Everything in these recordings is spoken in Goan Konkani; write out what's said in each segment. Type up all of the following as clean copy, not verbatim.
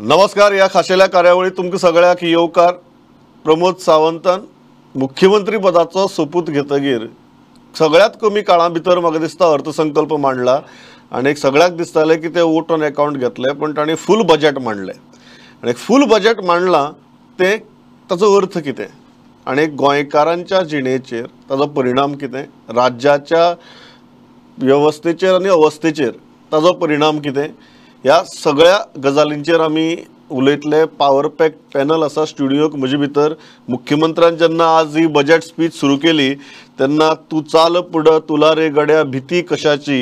नमस्कार. ह्या खाशेल्या कार्यावळीत तुमकां सगळ्यांक येवकार. प्रमोद सावंतान मुख्यमंत्री पदाचो सोपूत घेतगीर सगळ्यांत कमी काळा भितर म्हाका दिसता अर्थसंकल्प मांडला आनी एक सगळ्यांक दिसतालें की ते वोट ऑन अकावंट घेतले, पण तांणी फूल बजेट मांडलें आनी फूल बजेट मांडलां तें ताचो अर्थ कितें आनी गोंयकारांच्या जिणेचेर ताचो परिणाम कितें, राज्याच्या वेवस्थेचेर आनी अवस्थेचेर ताचो परिणाम कितें, ह्या सगळ्या गजालींचेर आमी उलयतले. पावर पॅक पॅनल आसा स्टुडियोक म्हजे भितर. मुख्यमंत्र्यान जेन्ना आज ही बजेट स्पीच सुरू केली तेन्ना तूं चाल पुड तुला रे गड्या भिती कशाची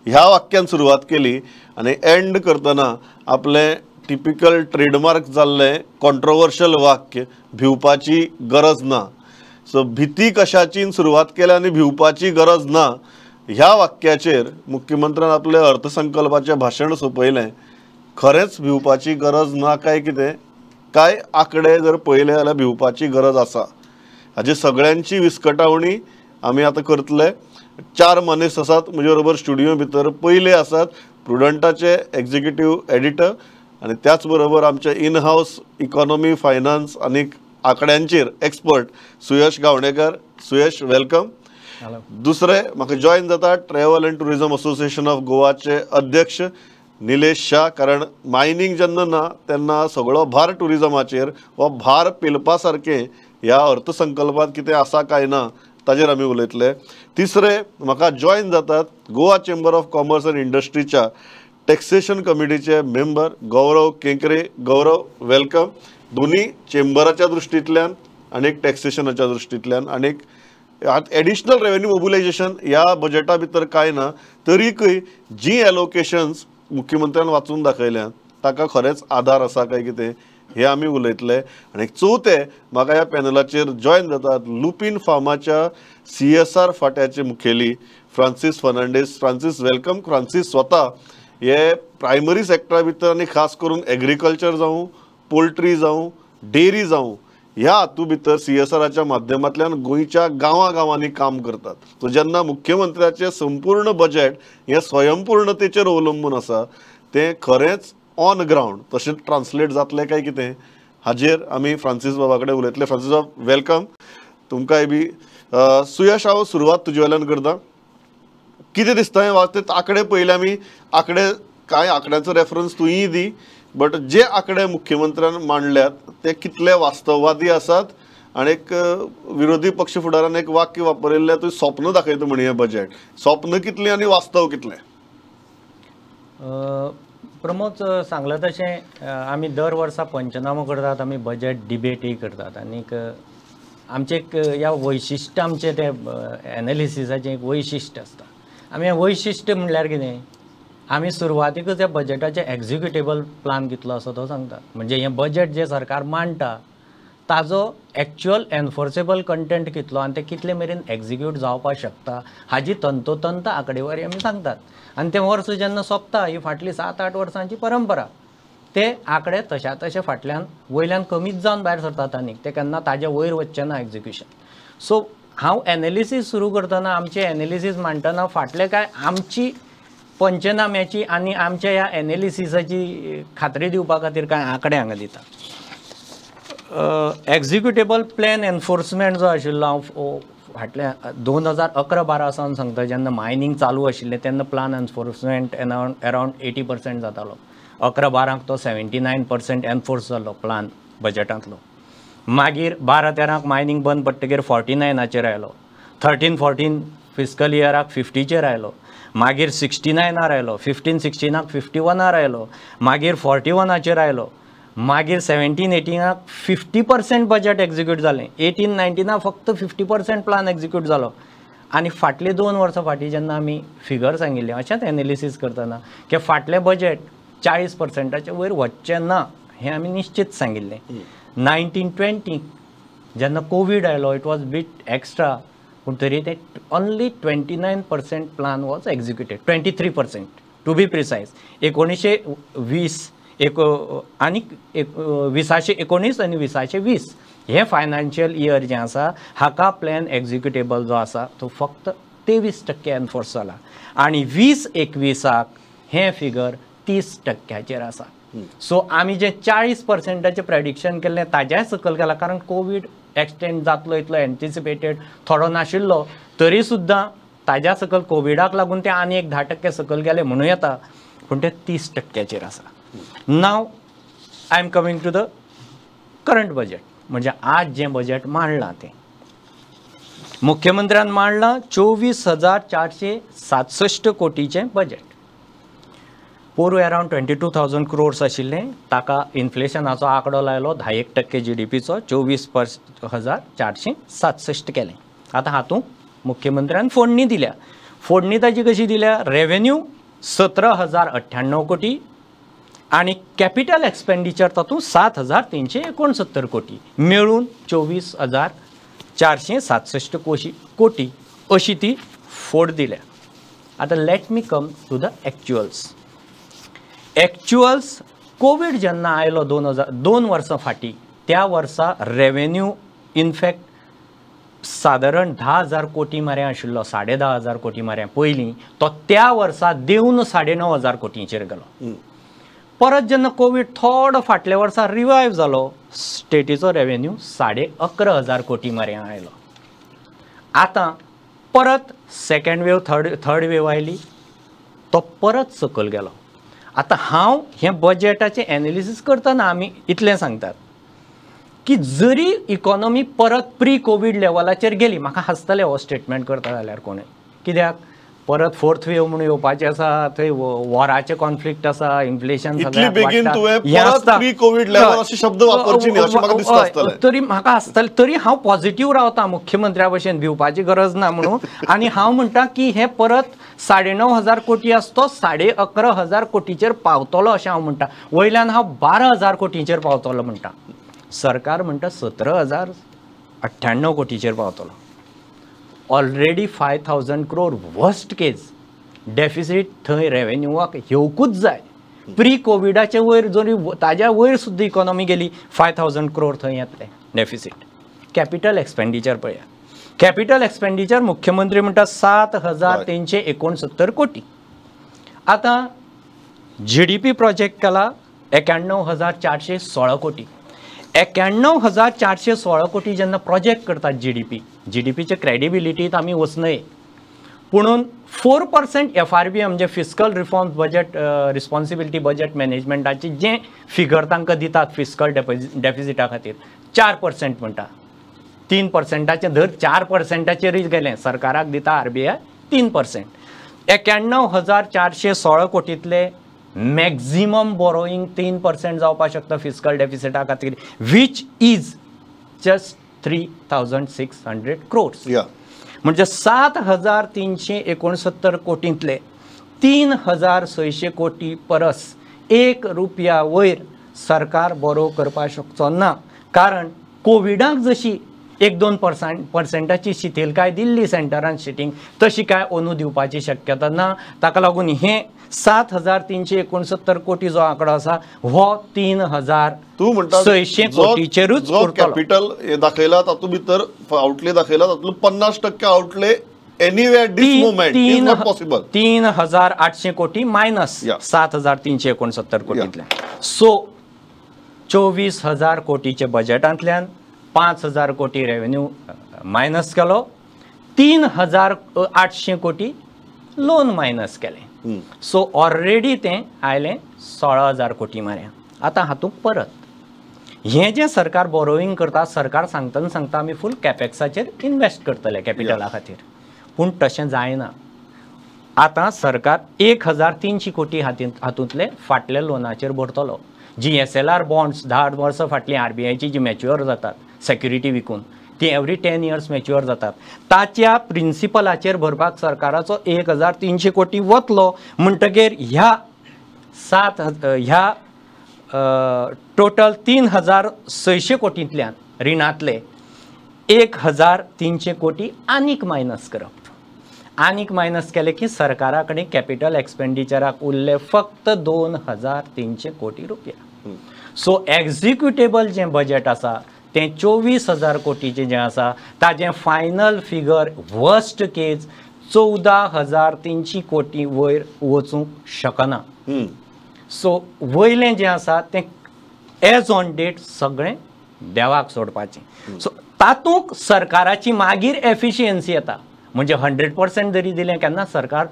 ह्या वाक्यान सुरवात केली आनी एंड करतना आपलें टिपिकल ट्रेडमार्क जाल्लें कॉन्ट्रोवर्शियल वाक्य भिवपाची गरज ना. सो भिती कशाची सुरवात केल्या आनी भिवपाची गरज ना ह्या वाक्याचेर मुख्यमंत्र्यान आपलें अर्थसंकल्पाचें भाशण सोंपयलें. खरेंच भिवपाची गरज ना काय कितें, काय आंकडे जर पळयले जाल्यार भिवपाची गरज आसा हाजी सगळ्यांची विस्कटावणी आमी आतां करतले. चार मनीस आसात म्हजे बरोबर स्टुडियो भितर. पयले आसात प्रुडंटाचे एग्जिक्युटीव एडिटर आनी त्याच बरोबर आमचे इन हावस इकॉनॉमी फायनान्स आनी आंकड्यांचेर एक्सपर्ट सुयश गावणेकर. सुयश, welcome. दुसरे म्हाका जॉयन जाता travel and tourism association of गोवाचे अध्यक्ष निलेश शाह. कारण मायनींग जेन्ना ना तेन्ना सगळो भार ट्युरिजमाचेर वा भार पेलपा सारकें ह्या अर्थसंकल्पांत कितें आसा काय ना ताजेर आमी उलयतले. तिसरे म्हाका जॉयन जातात Goa chamber of commerce and इंडस्ट्रीच्या taxation कमिटीचे member Gaurav Kenkre. Gaurav, welcome. दोन्ही चेंबराच्या दृश्टींतल्यान आनी एक टॅक्सेशनाच्या दृश्टींतल्यान आनी एक एडिशनल रेवेन्यू मोबिलायजेशन ह्या बजेटा भितर कांय ना तरीकय जी एलोकेशन्स मुख्यमंत्र्यान वाचून दाखयल्यात ताका खरेंच आधार आसा काय कितें हें आमी उलयतले. आनी चवथे म्हाका ह्या पॅनलाचेर जॉयन जातात लुपीन फार्माच्या CSR फांट्याचे मुखेली Francis Fernandes. Francis, welcome. Francis स्वता हे प्रायमरी सेक्टरा भितर आनी खास करून एग्रीकल्चर जावं, पोल्ट्री जावं, डेअरी जावं ह्या हातूंत भितर CSRच्या माध्यमांतल्यान गोंयच्या गांवां गांवांनी काम करतात. सो जेन्ना मुख्यमंत्र्याचें संपूर्ण बजेट हें स्वयंपूर्णतेचेर अवलंबून आसा तें खरेंच ऑन ग्रावंड तशें ट्रान्सलेट जातलें काय कितें हाजेर आमी फ्रांसीस बाबा कडेन उलयतले. फ्रांसीस बाब, welcome तुमकांय बी. सुयश, हांव सुरवात तुजे वेल्यान करता. कितें दिसता हें वाचते आंकडे पयले आमी आंकडे कांय आंकड्यांचो रेफरन्स तुंय दी, बट जे आंकडे मुख्यमंत्र्यान मांडल्यात ते कितले वास्तववादी आसात आनी एक विरोधी पक्ष फुडारान एक वाक्य वापरिल्लें तूं स्वप्न दाखयता म्हण हें बजेट स्वप्न कितलें आनी वास्तव कितलें? प्रमोद सांगलां तशें आमी दर वर्सा पंचनामो करतात, आमी बजेट डिबेटय करतात आनीक आमचें एक ह्या वैशिश्ट आमचें तें एनालिसिसाचें एक वैशिश्ट आसता. आमी हें वैशिश्ट म्हणल्यार कितें, आमी सुरवातीकच ह्या बजेटाचें एक्झिक्युटेबल प्लान कितलो आसा तो सांगता. म्हणजे हें बजेट जें सरकार मांडटा ताजो एक्चुअल एनफोर्सेबल कंटेंट कितलो आनी तें कितले मेरेन एक्झिक्यूट जावपाक शकता हाजी तंतोतंत आंकडेवारी आमी सांगतात. आनी तें वर्स जेन्ना सोंपता ही फाटली 7-8 वर्सांची परंपरा, ते आंकडे तशा तशे फाटल्यान वयल्यान कमीच जावन भायर सरतात आनीक ते केन्ना ताजे वयर वचचें ना एक्झिक्युशन. सो हांव एनालिसीस सुरू करतना आमचें एनालिसीस मांडटना फाटलें काय आमची पंचनाम्याची आनी आमच्या ह्या एनालिसिसाची खात्री दिवपा खातीर कांय आंकडे हांगा दिता. एक्झिक्युटेबल प्लॅन एनफोर्समेंट जो आशिल्लो हांव फाटल्या 2011-12 सावन सांगता, जेन्ना मायनींग चालू आशिल्लें तेन्ना प्लान एनफोर्समेंट अरावंड 80% जातालो. 11-12 तो 79% एनफोर्स जालो प्लान बजेटांतलो. मागीर 12-13 मायनींग बंद पडटकीर 49आचेर आयलो, 13-14 फिस्कल इयराक 50चेर आयलो, मागीर 69आर आयलो, 15-16 51आर आयलो, मागीर 41आचेर आयलो, मागीर 17-18 50% बजेट एक्झिक्यूट जालें, 18-19 फक्त 50% प्लान एक्झिक्यूट जालो. आनी फाटले 2 वर्सां फाटीं जेन्ना आमी फिगर सांगिल्लें अशेंच एनालिसीस करतना की फाटलें बजेट 40%च्या वयर वचचें ना हें आमी निश्चीत सांगिल्लें. 19-20 जेन्ना कोवीड आयलो it was bit extra, पूण तरी ते only 29% plan was executed, 23% to be precise. 1920 आनी 2019 आनी 2020 हें फायनान्शियल इयर जें आसा हाका प्लॅन एक्झिक्युटेबल जो आसा तो फक्त 23% एनफोर्स जाला आनी 2021 हें फिगर 30% आसा. सो आमी जे 40%चें प्रेडिक्शन केल्लें ताज्याय सकयल गेला, कारण कोवीड एक्सटेंड जातलो इतलो एन्टिसिपेटेड थोडो नाशिल्लो, तरी सुद्दां ताज्या सकयल कोविडाक लागून ते आनी एक 10% सकयल गेले म्हणूं येता, पूण ते 30%चेर आसा. Now I am coming to the current budget, म्हणजे आज जें बजेट मांडलां तें मुख्यमंत्र्यान मांडलां 24,467 कोटीचें बजेट. पोरू अरावंड 22,000 क्रोर्स आशिल्लें, ताका इन्फ्लेशनाचो आंकडो लायलो 10% जीडीपीचो, 24,467 केलें. आतां हातूंत मुख्यमंत्र्यान फोडणी दिल्या. फोडणी ताजी कशी दिल्या, रेवेन्यू 17,098 कोटी आनी कॅपिटल एक्सपेंडिचर तातूंत 7,369 कोटी, मेळून 24,467 कोटी अशी ती फोड दिल्या. आतां let me come to the actuals. Actuals Covid जेन्ना आयलो 2 वर्सां फाटीं, त्या वर्सा रेवेन्यू इनफॅक्ट सादारण 10,000 कोटी मऱ्या आशिल्लो, 10,500 कोटी मऱ्या पयलीं, तो त्या वर्सा देवन 9,500 कोटींचेर गेलो. परत जेन्ना कोवीड थोडो फाटल्या वर्सा रिवायव जालो, स्टेटीचो रेवेन्यू 11,500 कोटी मऱ्या आयलो. आतां परत सेकेंड वेव थर्ड वेव आयली, तो परत सकयल गेलो. आतां हांव हें बजेटाचें एनालिसीस करतना आमी इतलें सांगतात की जरी इकॉनॉमी परत प्री कोवीड लेवलाचेर गेली, म्हाका हांसतले हो स्टेटमेंट करता जाल्यार कोणूय, कित्याक परत फोर्थ वेव म्हणून येवपाचें आसा, थंय वॉराचें कॉन्फ्लिक्ट आसा, इन्फ्लेशन तरी म्हाका आसतलें, तरी हांव पॉझिटिव्ह रावता मुख्यमंत्र्या भशेन, भिवपाची गरज ना म्हणून. आनी हांव म्हणटा की हें परत 9,500 कोटी आसा तो 11,500 कोटीचेर पावतलो अशें हांव म्हणटा, वयल्यान हांव 12,000 कोटींचेर पावतलो म्हणटा. सरकार म्हणटा 17,098 कोटीचेर पावतलो. Already 5,000 crore worst case deficit थंय रेवेन्यूवाक येवकूच जाय. प्री कोविडाचे वयर जरी ताज्या वयर सुद्दां इकॉनॉमी गेली, 5,000 क्रोर थंय येतले डेफिसीट. कॅपिटल एक्सपेंडिचर पळया, कॅपिटल एक्सपेंडिचर मुख्यमंत्री म्हणटा 7,369 कोटी. आतां जीडीपी प्रोजेक्ट केला 91,416 कोटी. 91,416 कोटी जेन्ना प्रोजेक्ट करतात जीडीपी, जीडीपीचे क्रेडिबिलिटीत आमी वचनय, पुणून 4% FRBM म्हणजे fiscal reform budget responsibility budget मॅनेजमेंटाची जें फिगर तांकां दितात फिस्कल डेफिसिटा खातीर 4% म्हणटा, 3%चें धर 4%चेरूय गेलें, सरकाराक दिता RBI 3%. 91,416 कोटींतले मॅक्झिमम बोरोईंग 3% जावपाक शकता फिस्कल डेफिसिटा खातीर, which is just 3,600 crores. म्हणजे 7,369 कोटींतले 3,600 कोटी परस 1 रुपया वयर सरकार बोरो करपाक शकचो ना, कारण कोविडाक जशी 1-2% शिथिलकाय दिल्ली सेंटरान सिटींग, तशी काय अंदू दिवपाची शक्यता ना. ताका लागून हें 7,369 कोटी जो आंकडो आसा हो 3,600 कोटीचेरूच कॅपिटल दाखयला, तातूंत भितर आउटले दाखयला, तातूंत 50% outlay anywhere this moment is not possible. 3,800 कोटी मायनस 7,369 कोटींतल्यान, सो 24,000 कोटीचे बजेटांतल्यान 5,000 कोटी रेवेन्यू मायनस केलो, 3,800 कोटी लोन मायनस केलें, सो ऑलरेडी तें आयलें 16,000 कोटी माऱ्या. आतां हातूंत परत हें जें सरकार बोरोईंग करता, सरकार सांगतना सांगता आमी फूल कॅपेक्साचेर इन्वेस्ट करतले कॅपिटला खातीर, पूण तशें जायना. आतां सरकार 1,300 कोटी हातूंतले फाटल्या लोनाचेर भरतलो. जी SLR bonds 10 वर्सां फाटलीं RBIची जी मॅच्युअर जातात सेक्युरिटी विकून, ती एवरी 10 इयर्स मॅच्युअर जातात, ताच्या प्रिंसिपलाचेर भरपाक सरकाराचो 1,300 कोटी वतलो. म्हणटगीर ह्या टोटल 3,600 कोटींतल्यान रिणांतले 1,300 कोटी आनीक मायनस करप, आनीक मायनस केले की सरकारा कडेन कॅपिटल एक्सपेंडिचराक उरले फक्त 2,300 कोटी रुपया. सो एक्झिक्युटेबल जें बजेट आसा तें 24,000 कोटीचें जें आसा ताजें फायनल फिगर वर्स्ट केज 14,300 कोटी वयर वचूंक शकना. सो वयलें जें आसा तें एज ऑन डेट सगळें देवाक सोडपाचें. सो तातूंत सरकाराची मागीर एफिशियन्सी येता. म्हणजे 100% जरी दिलें केन्ना सरकार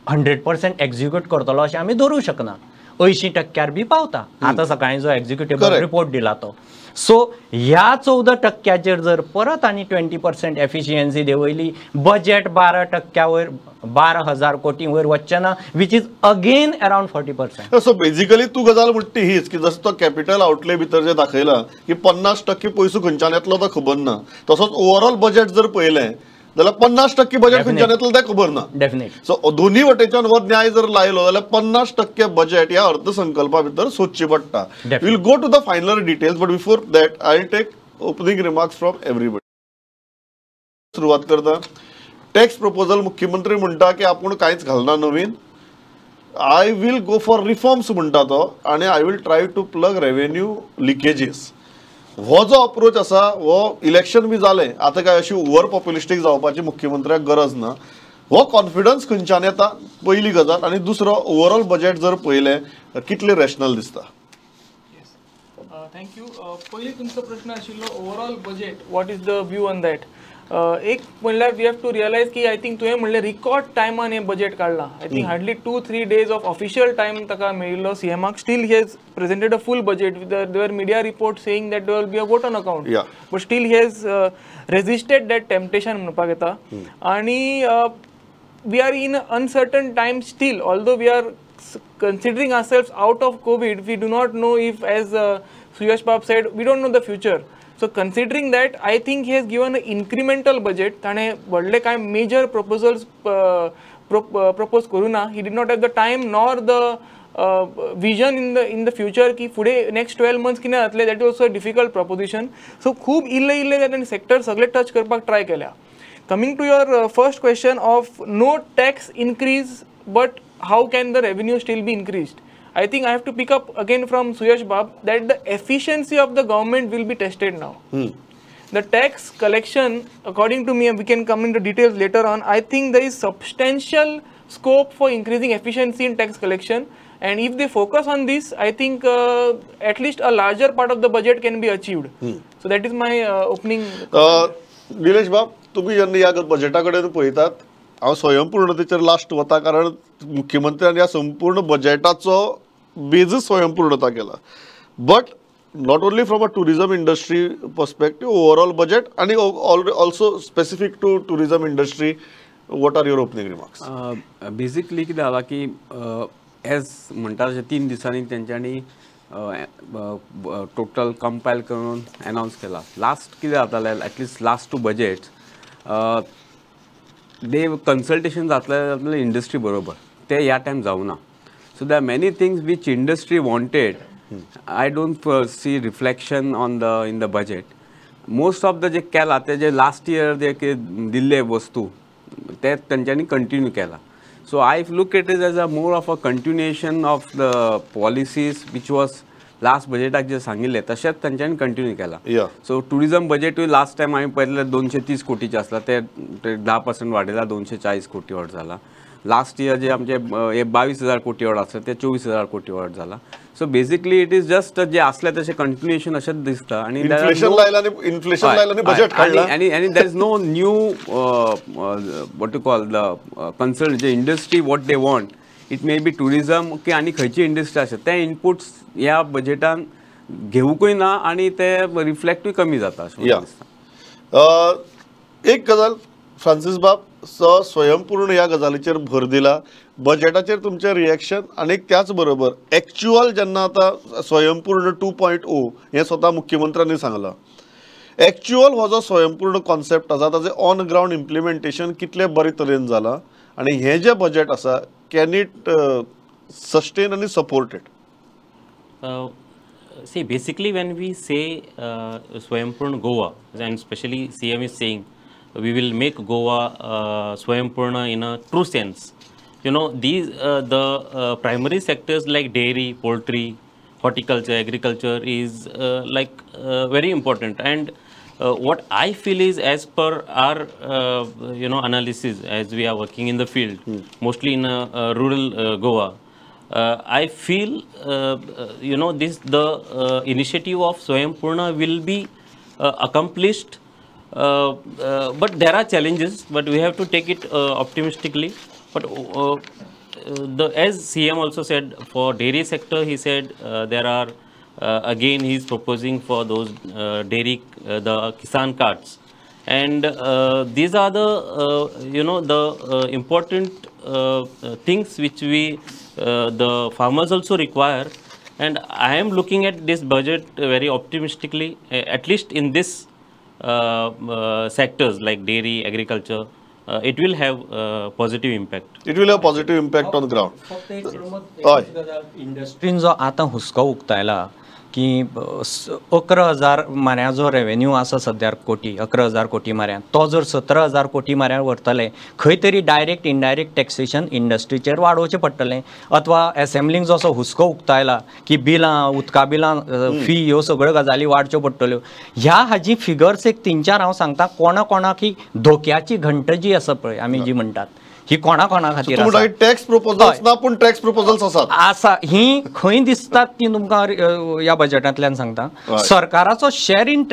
100% एक्झिक्यूट करतलो अशें आमी धरूं शकना. 80% बी पावता. आतां सकाळीं जो एक्झिक्युटिव्ह रिपोर्ट दिला तो. सो ह्या 14% जर परत आनी 20% एफिशियन्सी देंवयली, बजेट 12% वयर 12,000 कोटी वयर वचचें ना, which is again around 40%. So basically तूं गजाल म्हणटा ती हीच की जसो तो कॅपिटल आउटले भितर जे दाखयला की 50% पयसो खंयच्यान येतलो तो खबर ना, तसोच ओवरऑल बजेट जर पळयलें जाल्यार 50% बजेट खंयच्यान येतलो तें खबर ना. डेफिनेटली. सो दोन्ही वटेच्यान हो न्याय जर लायलो जाल्यार 50% बजेट ह्या अर्थसंकल्पा भितर सोदची पडटा. Will go to the final details, but before that I will take opening remarks from everybody. सुरवात करता. टॅक्स प्रपोजल मुख्यमंत्री म्हणटा की आपूण कांयच घालना नवीन, I will go for reforms म्हणटा तो, आनी I will try to plug revenue leakages. हो जो अप्रोच आसा हो इलेक्शन बी जालें, आतां काय अशी ओवर पॉप्युलिस्टीक जावपाची मुख्यमंत्र्याक गरज ना. हो कॉन्फिडन्स खंयच्यान येता पयली गजाल, आनी दुसरो ओवरऑल बजेट जर पळयलें कितलें रॅशनल दिसता. Thank you. पयलीं तुमचो प्रश्न आशिल्लो overall budget, what is the view on that. एक म्हणल्यार we have to realise की I think तुवें म्हणलें रिकॉर्ड टायमान हें बजेट काडलां. I think hardly 2-3 days of official time ताका मेळिल्लो सीएमाक. Still he has presented a full budget. There were media report saying that there will be a vote on account, but still he has resisted that temptation म्हणपाक येता. आनी we are in uncertain time still, although we are considering ourselves out of COVID, we do not know if, as Suyash Bab said, we don't know the future. So considering that, I think he has given an incremental budget. ताणे व्हडले कांय major proposals propose करूं ना. He did not have the time nor the vision in the future की फुडें next 12 months कितें जातलें. That is also a difficult proposition. So खूब इल्ले इल्ले ताणें sector सगळे touch करपाक try केल्या. Coming to your first question of no tax increase, but how can the revenue still be increased? I think I have to pick up again from Suyash Bab that the efficiency of the government will be tested now. The tax collection, according to me, and we can come into details later on, I think there is substantial scope for increasing efficiency in tax collection, and if they focus on this, I think at least a larger part of the budget can be achieved. So that is my opening. Nilesh Bab, तुम्ही जेन्ना ह्या बजेटा कडेन पळयतात, हांव स्वयंपूर्णतेचेर लास्ट वता, कारण मुख्यमंत्र्यान ह्या संपूर्ण बजेटाचो बेजच स्वयंपूर्णता केला. But not only from a tourism industry perspective, overall budget आनी also specific to tourism industry, what are your opening remarks? Basically कितें जाला की एज म्हणटा तशें 3 दिसांनी तेंच्यांनी टोटल कंपायल करून एनावन्स केला. लास्ट कितें जातालें, at least last 2 budgets they consultation जातलें जातलें इंडस्ट्री बरोबर, ते ह्या टायम जावना. So there are many things which industry wanted. I don't see reflection on the in the budget. Most of the जे केला ते जे लास्ट इयर जे दिल्ले वस्तू ते तेंच्यांनी कंटिन्यू केला. So I look it is as a more of a continuation of the policies which was last बजेटाक जे सांगिल्लें तशेंच तेंच्यांनी कंटिन्यू केला. सो टुरिजम बजेटूय लास्ट टायम आमी पळयतले 230 कोटीचें आसला, ते 10% वाडयला, 240 कोटी वयर जाला. लास्ट इयर जे आमचे 22,000 कोटी वयर आसले ते 24,000 कोटी वयर जाला. So basically it is just जे आसले तशें कंटिन्युएशन अशेंच दिसता. आनी आनी there is no new what to call the concern J industry what they want, it may be tourism की आनी खंयची इंडस्ट्री आसा ते इनपुट्स ह्या बजेटान घेवंकूय ना आनी ते रिफ्लेक्टूय कमी जाता अशें दिसता. एक गजाल फ्रांसीस बाब, स्वयंपूर्ण ह्या गजालीचेर भर दिला, बजेटाचेर तुमचें रिएक्शन, आनी त्याच बरोबर एक्च्युअल जेन्ना आतां स्वयंपूर्ण 2.0 हें स्वता मुख्यमंत्र्यांनी सांगलां, एक्च्युअल हो जो स्वयंपूर्ण कॉन्सेप्ट आसा ताजें ऑन ग्रावंड इम्प्लिमेंटेशन कितलें बरे तरेन जालां आनी हें जें बजेट आसा can it sustain आनी support it? See, basically when we say Swayampurna Goa, and especially CM is saying we will make Goa Swayampurna in a true sense. You know, these the primary sectors like dairy, poultry, horticulture, agriculture is very important. And what I feel is, as per our analysis, as we are working in the field, mostly in rural Goa, I feel you know, this the initiative of Swayampurna will be accomplished, but there are challenges, but we have to take it optimistically. But the as CM also said, for dairy sector, he said there are again he is proposing for those dairy the Kisan cards, and these are the you know, the important things which we the farmers also require. And I am looking at this budget very optimistically, at least in this sectors like dairy, agriculture, it will have positive impact. It will have positive impact on ground. इंडस्ट्रीन जो आतां हुस्को उक्तायला की 11,000 माऱ्या जो रेवेन्यू आसा सद्यार कोटी 11,000 कोटी माऱ्यान तो जर 17,000 कोटी माऱ्यार व्हरतले खंय तरी डायरेक्ट इनडायरेक्ट टॅक्सेशन इंडस्ट्रीचेर वाडोवचें पडटलें. अथवा एसेंब्लींक जो असो हुस्को उक्तायला की बिलां उदका बिलां फी ह्यो सगळ्यो गजाली वाडच्यो पडटल्यो. ह्या हाजी फिगर्स एक 3-4 हांव सांगता कोणा कोणाक ही धोक्याची घंट जी आसा पळय आमी जी म्हणटात ही कोणा कोणा खातीर टॅक्स प्रपोजल्स ना पूण टॅक्स प्रपोजल्स आसात आसा ही खंय दिसतात ती तुमकां ह्या बजेटांतल्यान सांगता. सरकाराचो शेर इन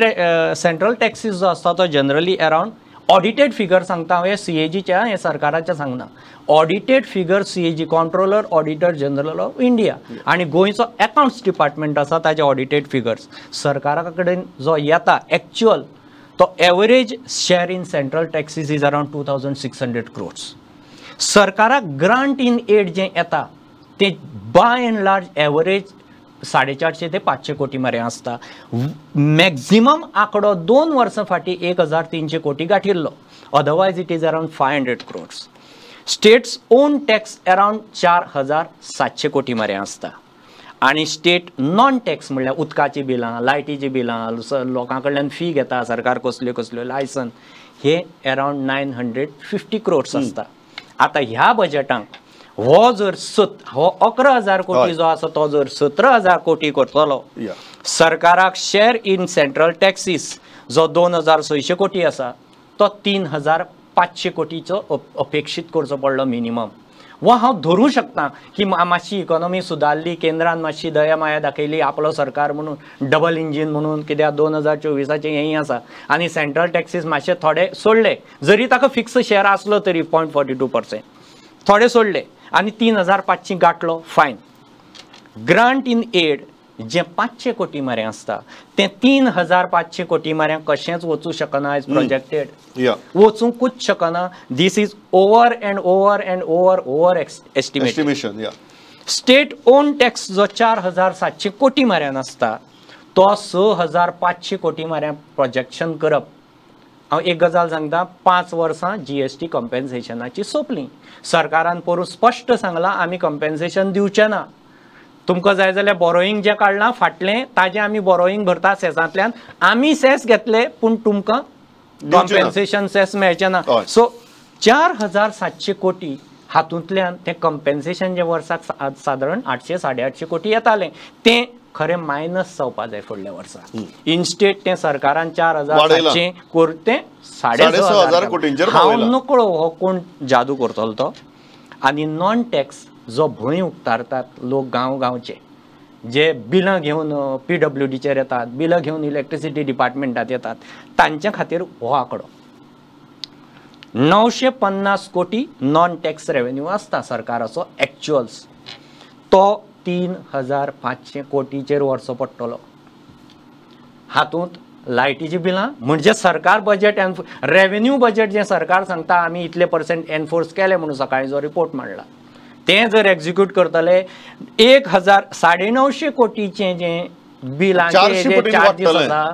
सेंट्रल टॅक्सीस जो आसता तो जनरली अरावंड ऑडिटेड फिगर सांगता हांव, हे सीएजीच्या हे सरकाराच्या सांगना, audited figure CAG controller auditor general of India आनी गोंयचो अकावंट्स डिपार्टमेंट आसा ताजे ऑडिटेड फिगर्स सरकारा कडेन जो येता एक्च्युअल तो average share in central taxes is around 2600 crores. सरकाराक ग्रांट इन एड जें येता तें बाय एंड लार्ज एवरेज 450 ते 500 कोटी मरे आसता. मॅक्झिमम आंकडो 2 वर्सां फाटीं 1300 कोटी गांठिल्लो, otherwise it is around 500 crores. States own tax around 4700 कोटी मरे आसता आनी स्टेट नॉन टॅक्स म्हणल्यार उदकाचीं बिलां, लायटीचीं बिलां, लोकां कडल्यान फी घेता सरकार कसल्यो कसल्यो लायसन, हे अरावंड 950 क्रोड्स आसता. आतां ह्या बजेटांक हो जर हो 11,000 कोटी जो आसा तो जर 17,000 कोटी करतलो, सरकाराक शेर इन सेंट्रल टॅक्सीस जो 2,600 कोटी आसा तो 3,500 कोटीचो अपेक्षीत करचो पडलो मिनिमम. वा हांव धरूं शकता की मातशी इकॉनॉमी सुदारली, केंद्रान मातशी दया माया दाखयली आपलो सरकार म्हणून डबल इंजीन म्हणून, कित्याक 2024 हेंय आसा आनी सेंट्रल टॅक्सीस मातशे थोडे सोडले जरी ताका फिक्स शेर आसलो तरी 0.42% थोडे सोडले आनी 3,500 गांठलो फायन. ग्रांट इन एड जे 500 कोटी मरे आसता तें 3,500 कोटी मऱ्यां कशेंच वचूं शकना एज प्रोजेक्टेड, वचूंकूच शकना. This is over and over and over over estimation. State own tax जो 4,700 कोटी मऱ्यान आसता तो 6,500 कोटी मऱ्यां प्रोजेक्शन करप. हांव एक गजाल सांगता, 5 वर्सां जीएसटी कंपेन्सेशनाची सोंपली, सरकारान पोरूं स्पश्ट सांगलां आमी कंपेन्सेशन दिवचें ना, तुमकां जाय जाल्यार बोरोईंग जें काडलां फाटलें ताजें आमी बोरोईंग भरता सेसांतल्यान, आमी सेस घेतले पूण तुमकां कॉम्पेन्सेशन सेस मेळचें ना. सो 4,700 कोटी हातूंतल्यान तें कंपेन्सेशन जें वर्साक सादारण 800 850 कोटी येतालें तें खरें मायनस जावपा जाय फुडल्या वर्सा. इन्स्टेड तें सरकारान 4,700 करून तें 6,500 कोटींचेर. हांव नकळो हो कोण जादू करतलो तो. आनी नॉन टॅक्स जो भंय उक्तारतात लोक गांव गांवचे जे बिलां घेवन पीडब्ल्यूडीचेर येतात, बिलां घेवन इलेक्ट्रिसिटी डिपार्टमेंटात येतात, तांच्या खातीर हो आंकडो 950 कोटी नॉन टॅक्स रेवेन्यू आसता सरकाराचो एक्च्युअल्स, तो 3,500 कोटीचेर व्हरचो पडटलो. हातूंत लायटीची बिलां म्हणजे सरकार बजेट रेवेन्यू बजेट जें सरकार सांगता आमी इतले पर्सेंट एनफोर्स केले म्हणून सकाळीं जो रिपोर्ट मांडला तें जर एक्झिक्यूट करतले 1,950 कोटीचें जें बिलांचे जे चार्जीस आसा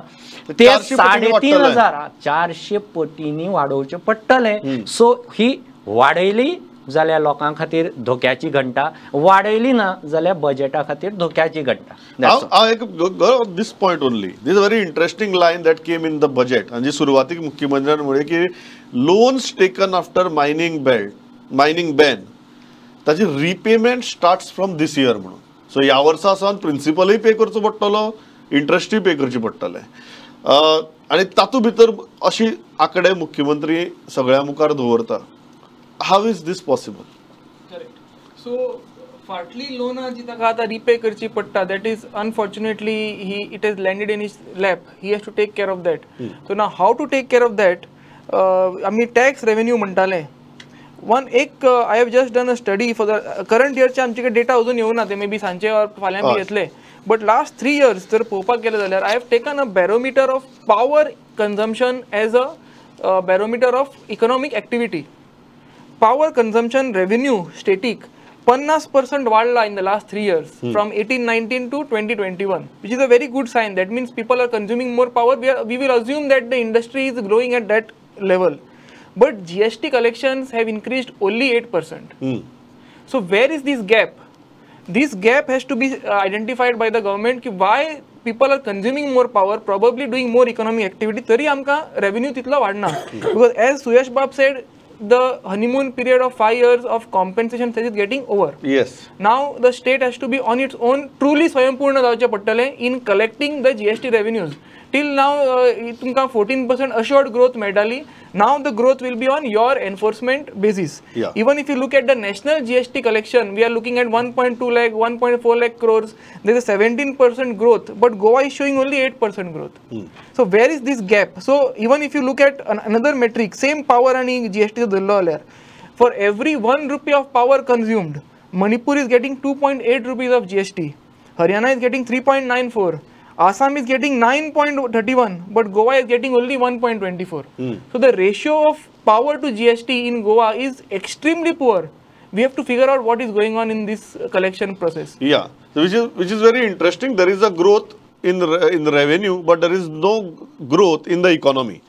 ते 3,500 400 पटींनी वाडोवचें पडटलें. सो ही वाडयली जाल्यार लोकां खातीर धोक्याची घंटा, वाडयली ना जाल्यार बजेटा खातीर धोक्याची घंटा. एक this point only, this very interesting line that came in the budget. आनी सुरवातीक मुख्यमंत्र्यान म्हणलें की loans taken after mining ban ताची repayment starts from this year म्हणून. सो ह्या वर्सा सावन प्रिंसिपलूय पे करचो पडटलो, इंट्रस्टूय पे करचें पडटलें. आनी तातूंत भितर अशी आंकडे मुख्यमंत्री सगळ्या मुखार दवरता. How is this possible? Correct. So फाटली लोनां जी ताका आतां रिपे करची पडटा, that is unfortunately he it has landed in his lap. He has to take care of that. So now how to take care of that? आमी टॅक्स रेवेन्यू म्हणटाले वन एक, I have just done a study for the current इयरचे, आमचे कडेन डेटा अजून येवना, ते मे बी सांजचे ऑर फाल्यां बी येतले. बट लास्ट 3 इयर्स जर पळोवपाक गेले जाल्यार I have taken a barometer of power consumption as a barometer of economic activity. Power consumption revenue static 50% वाढला in the last 3 years, from 18-19 to 2021, which is a very good sign. That means people are consuming more power. We will assume that the industry is growing at that level. But GST collections have increased only 8%. So where is this gap? This gap has to be identified by the government ki why people are consuming more power, probably doing more economic activity, तरी आमकां revenue तितलो वाडना. Because as Suyash Bab said, the honeymoon period of 5 years of compensation is getting over. Yes. Now the state has to be on its own, truly स्वयंपूर्ण जावचें पडटलें in collecting the GST revenues. Till now, तुमकां 14% assured growth मेळटाली. Now the growth will be on your enforcement basis. Yeah. Even if you look at the national GST collection, we are looking at 1.2 lakh, 1.4 lakh crores. There is a 17% growth, but Goa is showing only 8% growth. So where is this gap? So even if you look at another metric, same power and GST धरलो जाल्यार, for every 1 rupee of power consumed, Manipur is getting 2.8 rupees of GST. Haryana is getting 3.94. Assam is getting 9.31, but Goa is getting only 1.24. So the ratio of power to GST in Goa is extremely poor. We have to figure out what is going on in this collection process. Yeah, so which is very interesting. There is a growth in revenue, but there is no growth in the economy.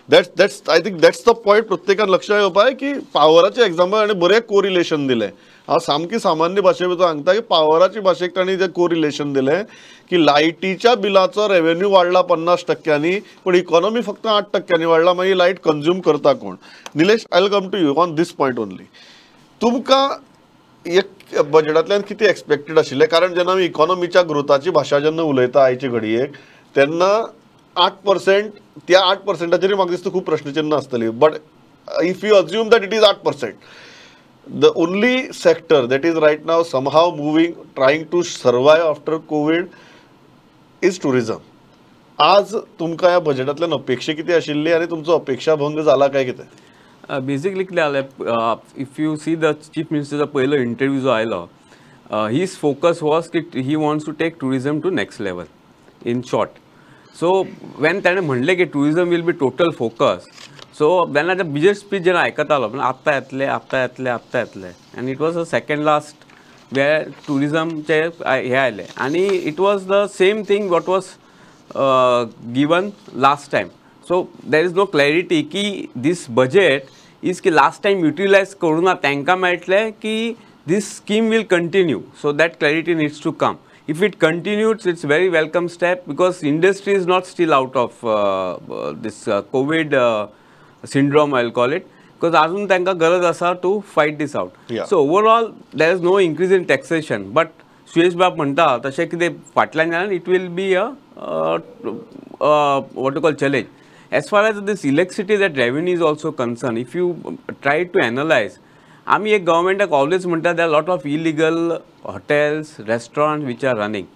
That's I think that's the point. प्रत्येकान लक्षात येवपा आहे की पावराचे एक्झाम्पल आनी बरें कोरिलेशन दिलें. हांव सामकी सामान्य भाशे भितर सांगता की पावराची भाशेक तांणी जें कोरिलेशन दिलें की लायटीच्या बिलाचो रेवेन्यू वाडला 50% पण इकॉनॉमी फक्त 8% वाडला. मागीर लायट कंज्यूम करता कोण? Nilesh, I will come to you on this point only. तुमकां एक बजेटांतल्यान कितें एक्सपेक्टेड आशिल्लें? कारण जेन्ना आमी इकॉनॉमीच्या ग्रोथाची भाशा जेन्ना उलयता आयचे घडयेक तेन्ना 8%, त्या 8%चेर म्हाका दिसता खूब प्रश्नचिन्ह आसतली. But if you assume that it is 8%, the only sector that is right now somehow moving, trying to survive after COVID is tourism. आज तुमकां ह्या बजेटांतल्यान अपेक्षा कितें आशिल्ली आनी तुमचो अपेक्षा भंग जाला काय कितें? बेसिकली कितें जालें, if you see the chief मिनिस्टरचो पयलो इंटरव्यू जो आयलो, his focus was की he wants to take tourism to next level in short. So when ताणें म्हणलें की tourism will be total focus, so तेन्ना ते बजेट स्पीच जेन्ना आयकतालो पण आत्तां येतलें, आत्तां येतलें, आत्तां येतलें, and it was a second last where टुरिजमचे हें आयलें आनी it was the same thing what was given last time. So there is no clarity की दीस बजेट is की लास्ट टायम युटिलायज करूं ना तांकां मेळटलें की this scheme will continue. So that clarity needs to come. If it continues, it's very welcome step because industry is not still out of this COVID syndrome, I'll call it, because अजून तांकां गरज आसा to fight this out. So overall, there is no increase in taxation, but Suyesh बाब म्हणटा तशें कितें फाटल्यान जाल्यार it will be a what you call challenge. As far as this electricity that revenue is also concerned, if you try to analyze, आमी एक गव्हर्मेंटाक ऑलवेज म्हणटा there are lot of illegal hotels, restaurant which are running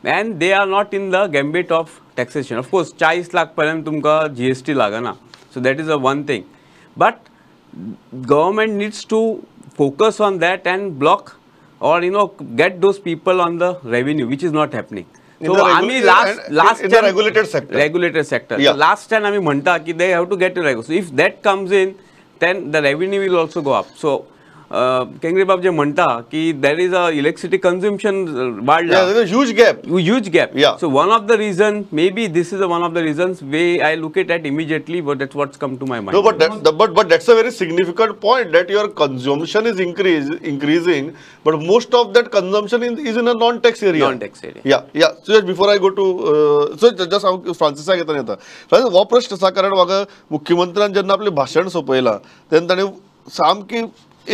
and they are not in the gambit of taxation. Of course 40 lakh पर्यंत तुमकां GST लागना, so that is a one thing, but government needs to focus on that and block or you know get those people on the revenue which is not happening. So आमी last in the regulated sector, regulated sector last time आमी म्हणटा की they have to get to regulate. So if that comes in then the revenue will also go up. So Kengre बाब जे म्हणटा की there is a electricity consumption वाडला, huge gap, huge gap. So one of the reason may be this is one of the reasons way I look it at immediately, but that's what's come to my mind. No, but that's a very significant point that your consumption is increasing, but most of that consumption is in a non-tax area. Non-tax area. Yeah, yeah. So just before I go to so just हांव फ्रांसिसाक येता येता, फ्रांसिस हो प्रश्न आसा कारण म्हाका मुख्यमंत्र्यान जेन्ना आपलें भाशण सोंपयलां तेन्ना ताणें सामकी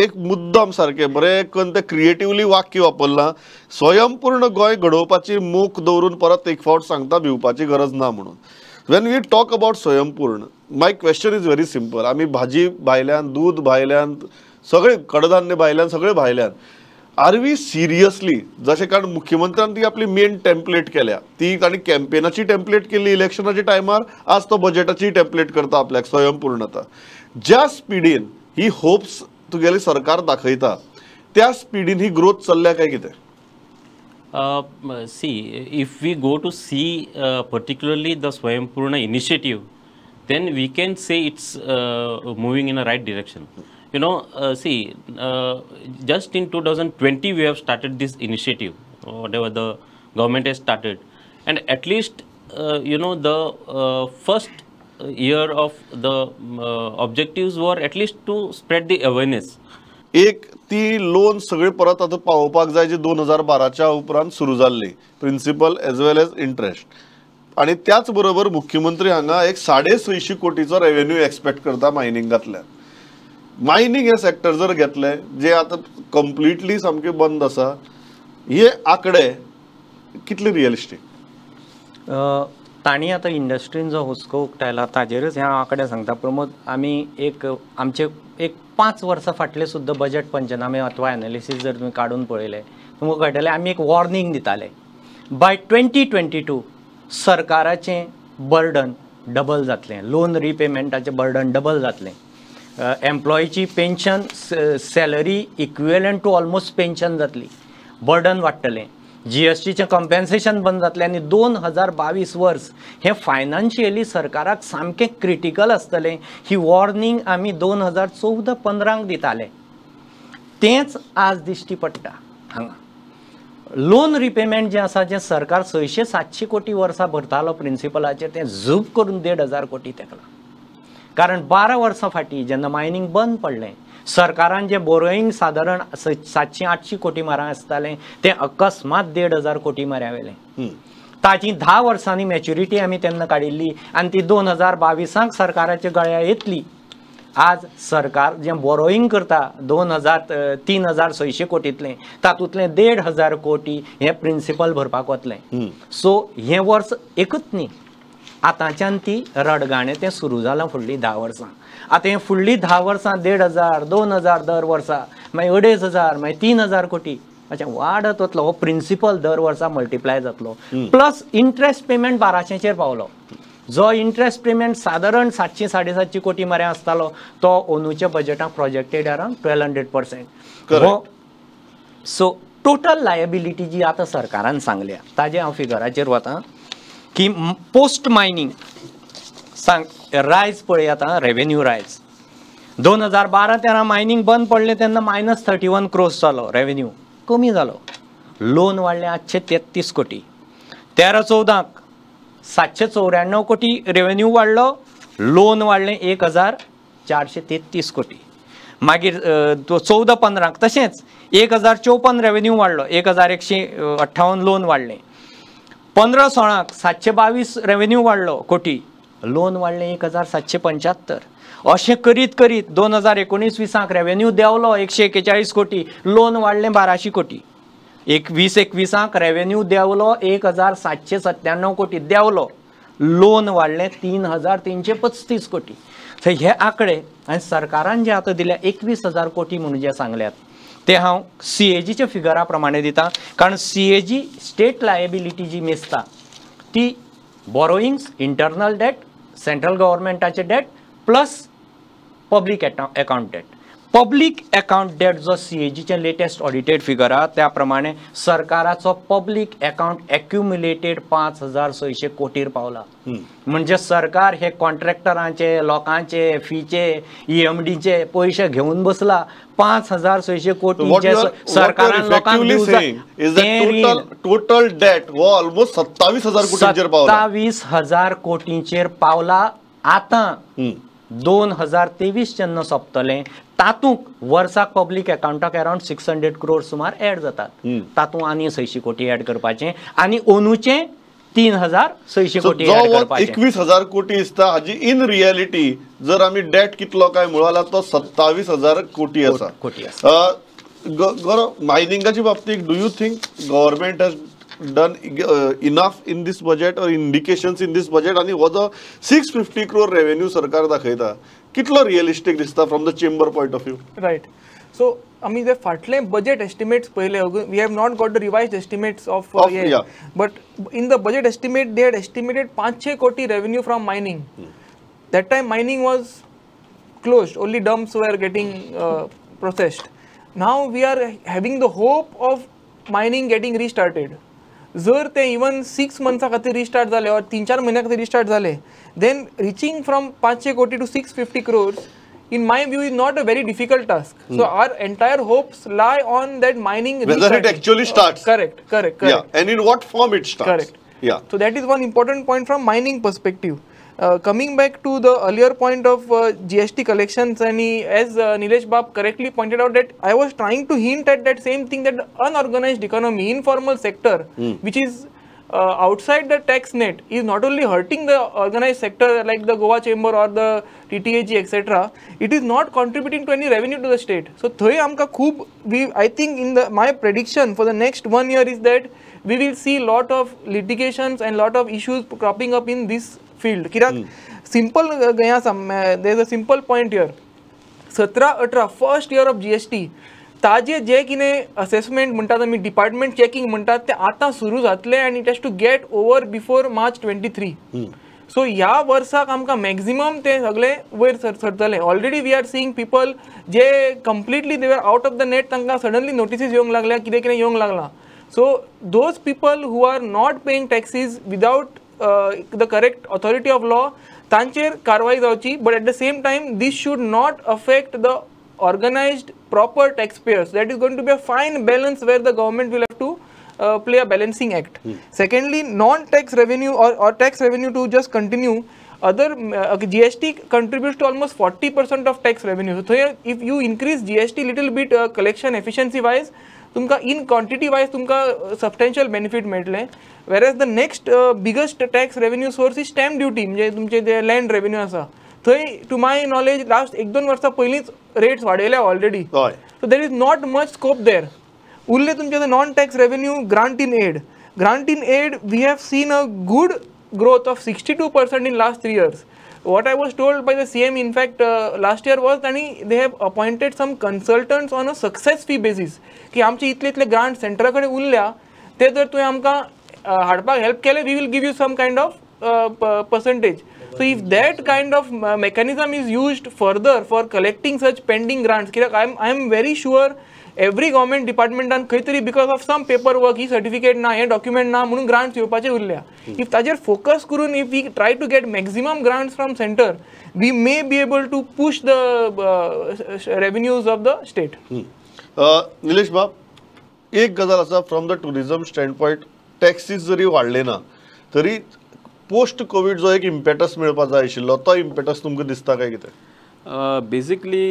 एक मुद्दाम सारकें बरें करून तें क्रिएटिवली वाक्य वापरलां, स्वयंपूर्ण गोंय घडोवपाची मोख दवरून परत एक फावट सांगता भिवपाची गरज ना म्हणून. When we talk about स्वयंपूर्ण, my question is very simple. आमी भाजी भायल्यान, दूद भायल्यान, सगळें कडधान्य भायल्यान, सगळें भायल्यान, आर we seriously जशें कारण मुख्यमंत्र्यान ती आपली मेन टेम्पलेट केल्या, ती तांणी कॅम्पेनाची टेम्पलेट केली इलेक्शनाच्या टायमार, आज तो बजेटाची टेम्पलेट करता आपल्याक स्वयंपूर्णता. ज्या स्पिडीन ही होप्स तुगेली सरकार दाखयता त्या स्पिडीन ही ग्रोथ चल्ल्या काय कितें? See, if we go to see particularly the Swayampurna initiative, then we can say it's moving in a right direction. You know, see, just in 2020 we have started this initiative, whatever the government has started, and at least you know, the first year of the objectives were at least to spread the awareness. एक ती लोन सगळी परत आतां पावोवपाक जाय जी 2012च्या उपरांत सुरू जाल्ली, principal as well as interest. आनी त्याच बरोबर मुख्यमंत्री हांगा एक 650 कोटीचो रेवेन्यू एक्सपेक्ट करता मायनिंगांतल्यान. मायनिंग हे सेक्टर जर घेतले जे आतां कंप्लिटली सामकें बंद आसा, हे आंकडे कितले रियलिस्टीक? तांणी आतां इंडस्ट्रीन जो हुस्को उक्तायला ताजेरच हे हांव आंकडे सांगता प्रमोद. आमी एक आमचे एक 5 वर्सां फाटले सुद्दां बजेट पंचनामे अथवा एनालिसीस जर तुमी काडून पळयले तुमकां कळटलें, आमी एक वॉर्निंग दिताले बाय 2022 सरकाराचें बर्डन डबल जातलें, लोन रिपेमेंटाचें बर्डन डबल जातलें, एम्प्लॉयीची pension salary equivalent to almost pension जातली, बर्डन वाडटलें, जीएसटीचें कंपेन्सेशन बंद जातलें आनी 2022 वर्स हें फायनान्शियली सरकाराक सामकें क्रिटिकल आसतलें. ही वॉर्निंग आमी 2014-15 दिताले, तेंच आज दिश्टी पडटा. हांगा लोन रिपेमेंट जें आसा, जें सरकार 600-700 कोटी वर्सां भरतालो प्रिंसिपलाचेर, तें झूप करून 1500 कोटी तेकलां. कारण 12 वर्सां फाटीं जेन्ना मायनींग बंद पडलें, सरकारान जें बोरोईंग सादारण 700-800 कोटी मारा आसतालें तें अकस्मात 1500 कोटी माऱ्या वेलें. ताची 10 वर्सांनी मॅच्युरिटी आमी तेन्ना काडिल्ली आनी ती 2022 सरकाराच्या गळ्या येतली. आज सरकार जें बोरोईंग करता 3600 कोटींतलें, तातूंतलें 1500 कोटी हें प्रिंसिपल भरपाक वतलें. सो हें वर्स एकूच न्ही, आतांच्यान ती रडगाणें तें सुरू जालां फुडलीं 10 वर्सां. आतां हें फुडलीं 10 वर्सां 1500, 2000 दर वर्सा, मागीर 2500, मागीर 3000 कोटी अशें वाडत वतलो. हो प्रिंसिपल दर वर्सा मल्टिप्लाय जातलो. प्लस इंट्रस्ट पेमेंट 1200चेर पावलो. जो इंट्रस्ट पेमेंट सादारण 700-750 कोटी मऱ्या आसतालो तो अंदूच्या बजेटाक प्रोजेक्टेड अरावंड 1200%. हो, सो टोटल लायबिलिटी जी आतां सरकारान सांगल्या ताजे हांव फिगराचेर वता की पोस्ट मायनींग सांग रायज पळय आतां रेवेन्यू रायज 2012-13 मायनींग बंद पडलें तेन्ना -31 क्रोर्स जालो रेवेन्यू, कमी जालो. लोन वाडलें 833 कोटी. 13-14 794 कोटी रेवेन्यू वाडलो, लोन वाडलें 1433 कोटी. मागीर 14-15 तशेंच 1054 रेवेन्यू वाडलो, 1158 लोन वाडलें. 15-16 722 रेवेन्यू वाडलो कोटी, लोन वाडलें 1775. अशें करीत करीत 2019-20 रेवेन्यू देंवलो 141 कोटी, लोन वाडलें 1200 कोटी. 21-21 रेवेन्यू देंवलो 1797 कोटी देंवलो, लोन वाडलें 3335 कोटी. तर हे आंकडे आनी सरकारान जे आतां दिल्या 21000 कोटी म्हणून जे सांगल्यात ते हांव सीएजीच्या फिगरा प्रमाणे दिता, कारण सीएजी स्टेट लायबिलिटी जी मेजता ती बोरोइंग्स, इंटरनल डेट, सेंट्रल गव्हर्मेंटाचे debt plus public account debt. Public account debt जो सीएजीचे लेटेस्ट ऑडिटेड फिगर आहा त्या प्रमाणे सरकाराचो पब्लीक अकाउंट एक्युमुलेटेड 5600 कोटीर पावला. म्हणजे सरकार हे कॉन्ट्रॅक्टरांचे, लोकांचे, फीचे, ईएमडीचे पयशे घेवन बसला. 5600 कोटी जे सरकारान लोकांक टोटल डेट हो ऑलमोस्ट 27000 कोटींचेर पावला. 27000 कोटींचेर पावला. आतां 2023 जेन्ना सोंपतलें तातूंत वर्साक पब्लीक अकाउंटाक अरावंड 600 क्रोर सुमार एड जातात, तातूंत आनी 600 कोटी एड करपाचें आनी अंदूचें 3600 कोटी एड करपाचें. 21000 कोटी दिसता हाजी इन रियलिटी जर आमी डेट कितलो काय म्हणलो जाल्यार तो 27000 कोटी आसा. कोटी आसा. मायनिंगाच्या बाबतीत do you think government has done enough in this budget or indications in this budget? आणि हो जो 650 क्रोर रेवेन्यू सरकार दाखयता कितलो रियलिस्टीक दिसता from the chamber point of view? Right. So आमी जे फाटले बजेट एस्टिमेट्स पळयले, we have not got the revised estimates of but in the budget estimate they had estimated 500 crore revenue from mining. That time mining was closed, only dumps were getting processed. Now we are having the hope of mining getting restarted. जर ते इवन 6 मंथ्सां खातीर रिस्टार्ट जाले or 3-4 म्हयन्या खातीर रिस्टार्ट जाले, then reaching from 500 crore to 650 crores in my view is not a very difficult task. So our entire hopes lie on that mining whether it actually starts. Correct, correct, correct. Yeah, and in what form it starts. Correct. Yeah. So that is one important point from mining perspective. Coming back to the earlier point of GST collections, and as Nilesh Bab correctly pointed out, that I was trying to hint at that same thing, that the unorganized economy, informal sector, which is outside the tax net, is not only hurting the organized sector like the Goa Chamber or the TTAG, etc., it is not contributing to any revenue to the state. So thoi amka khub, we, I think in the my prediction for the next 1 year is that we will see lot of litigations and lot of issues cropping up in this field. Kirak simple there is a simple point here. 17-18 first year of GST, ताजे जे कितें असेसमेंट म्हणटात आमी, डिपार्टमेंट चॅकिंग म्हणटात, ते आतां सुरू जातले and it has to get over before March 23. So ह्या वर्साक आमकां मॅक्झिमम ते सगळे वयर सरतले. Already we are seeing people J completely they are out of the net, तांकां सडनली नोटिसीज येवंक लागल्या, कितें कितें येवंक लागलां. So those people who are not paying taxes without the correct authority of law, तांचेर कारवाय जावची. But at the same time this should not affect the organized proper taxpayers. That is going to be a fine balance where the government will have to play a balancing act. Secondly, non-tax revenue or tax revenue, to just continue, other GST contributes to almost 40% of tax revenue. So here, if you increase GST little bit collection efficiency wise, तुमका in quantity wise तुमका substantial benefit मेळटले. Whereas the next biggest tax revenue source is stamp duty, म्हणजे तुमचे जे land revenue आसा, थंय to my knowledge last 1-2 वर्सां पयलींच rates वाडयल्या already. So there is not much scope there. उरले तुमचे non tax revenue, grant in aid. Grant in aid we have seen a good growth of 62% in last 3 years. What I was told by the CM in fact last year was तांणी they have appointed some consultants on a success fee basis, की आमचे इतले इतले ग्रांट सेंटरा कडेन उरल्या, ते जर तुवें आमकां हाडपाक हेल्प केले, we will give you some kind of percentage. So if that kind of mechanism is used further for collecting such pending grants, कित्याक I am very sure every government डिपार्टमेंटान खंय तरी because of some paper work, he certificate ना, हें डॉक्युमेंट ना म्हणून ग्रांट्स येवपाचे उरल्या. If ताजेर फोकस करून if we try to get maximum grants from centre, we may be able to push the revenues of the state. Nilesh बाब, एक गजाल आसा, from the tourism stand point taxes जरी वाडले ना तरी पोस्ट कोवीड जो एक इम्पेटस मेळपा जाय आशिल्लो, तो इम्पेटस तुमकां दिसता काय कितें? बेसिकली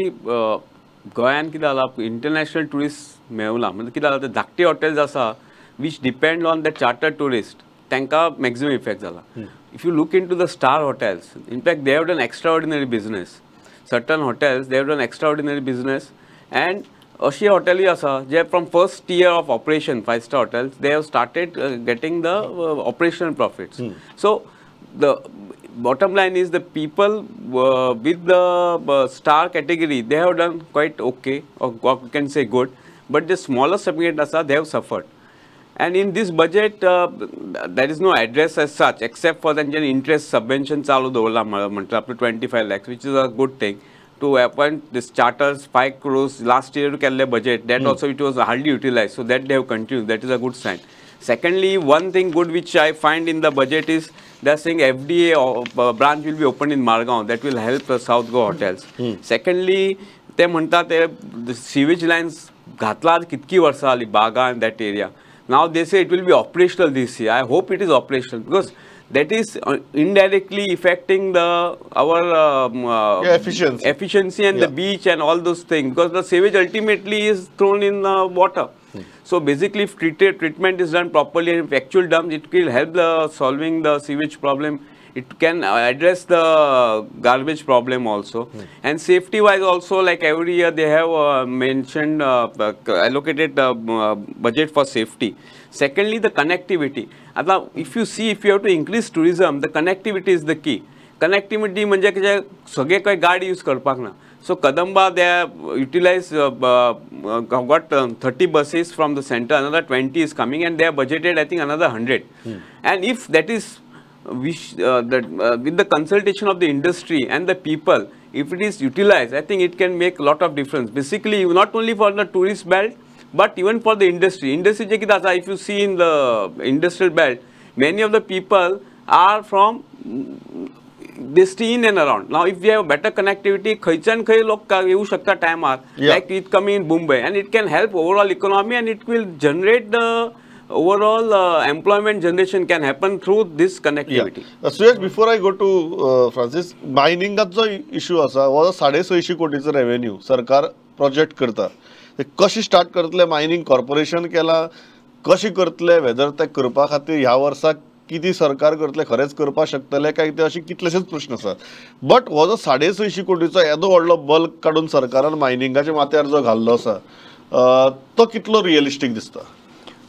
गोंयान कितें जालां, इंटरनॅशनल ट्युरिस्ट मेळना. म्हणजे कितें जालां, ते धाकटी हॉटेल्स आसा which depend on the charter tourist, तांकां मॅक्झिमम इफेक्ट जाला. If you look into the star hotels, in fact they have done extraordinary business. Certain hotels they have done extraordinary business. And अशी हॉटेलूय आसा जे from first year of operation, 5 star hotels, they have started getting the operational profits. So the bottom line is the people with the star category, they have done quite okay, or you can say good, but the smaller segment asa, they have suffered. And in this budget, there is no address as such, except for the interest subvention चालू दवरला म्हणटा up to 25 lakhs, which is a good thing. To appoint this charters 5 crores last year केल्ले budget, that also it was hardly utilized, so that they have continued, that is a good sign. Secondly, one thing good which I find in the budget is they are saying FDA branch will be opened in Margao, that will help the South Goa hotels. Secondly, ते म्हणटा ते सिवेज लायन्स घातला कितकी वर्सां जाली Baga and that area. Now they say it will be operational this year. I hope it is operational, because that is indirectly affecting the our efficiency and the beach and all those things, because the sewage ultimately is thrown in the water. So basically, if treatment is done properly and if actual dumps, it will help the solving the sewage problem. It can address the garbage problem also. And safety wise also, like every year they have mentioned allocated budget for safety. Secondly, the connectivity. If you see, if you have to increase tourism, the connectivity is the key. Connectivity म्हणजे कितें, सगळे खंय गाडी यूज करपाक ना. So Kadamba, they have utilized, got 30 buses from the center, another 20 is coming, and they have budgeted, I think, another 100. And if that is, with the consultation of the industry and the people, if it is utilized, I think it can make a lot of difference. Basically, not only for the tourist belt, but even for the industry. Industry, if you see in the industrial belt, many of the people are from, they stay in and around. Now, if we have better connectivity, khaychan khay lok yevu shakta time ar, like it coming in Mumbai, and it can help overall economy, and it will generate the overall employment generation can happen through this connectivity. Yeah. Suyash, before I go to Francis, mining जो issue आसा हो 650 कोटीचो रेवेन्यू सरकार प्रोजेक्ट करता, ते कशी स्टार्ट करतले, मायनिंग कॉर्पोरेशन केला कशी करतले, वेदर ते करपा खातीर ह्या वर्साक कितें सरकार करतले, खरेंच करपाक शकतले काय ते, अशे कितलेशेच प्रश्न आसात. बट हो जो 650 कोटीचो येदो व्हडलो बल्क काडून सरकारान मायनिंगाच्या माथ्यार जो घाल्लो आसा तो कितलो रियलिस्टीक दिसता?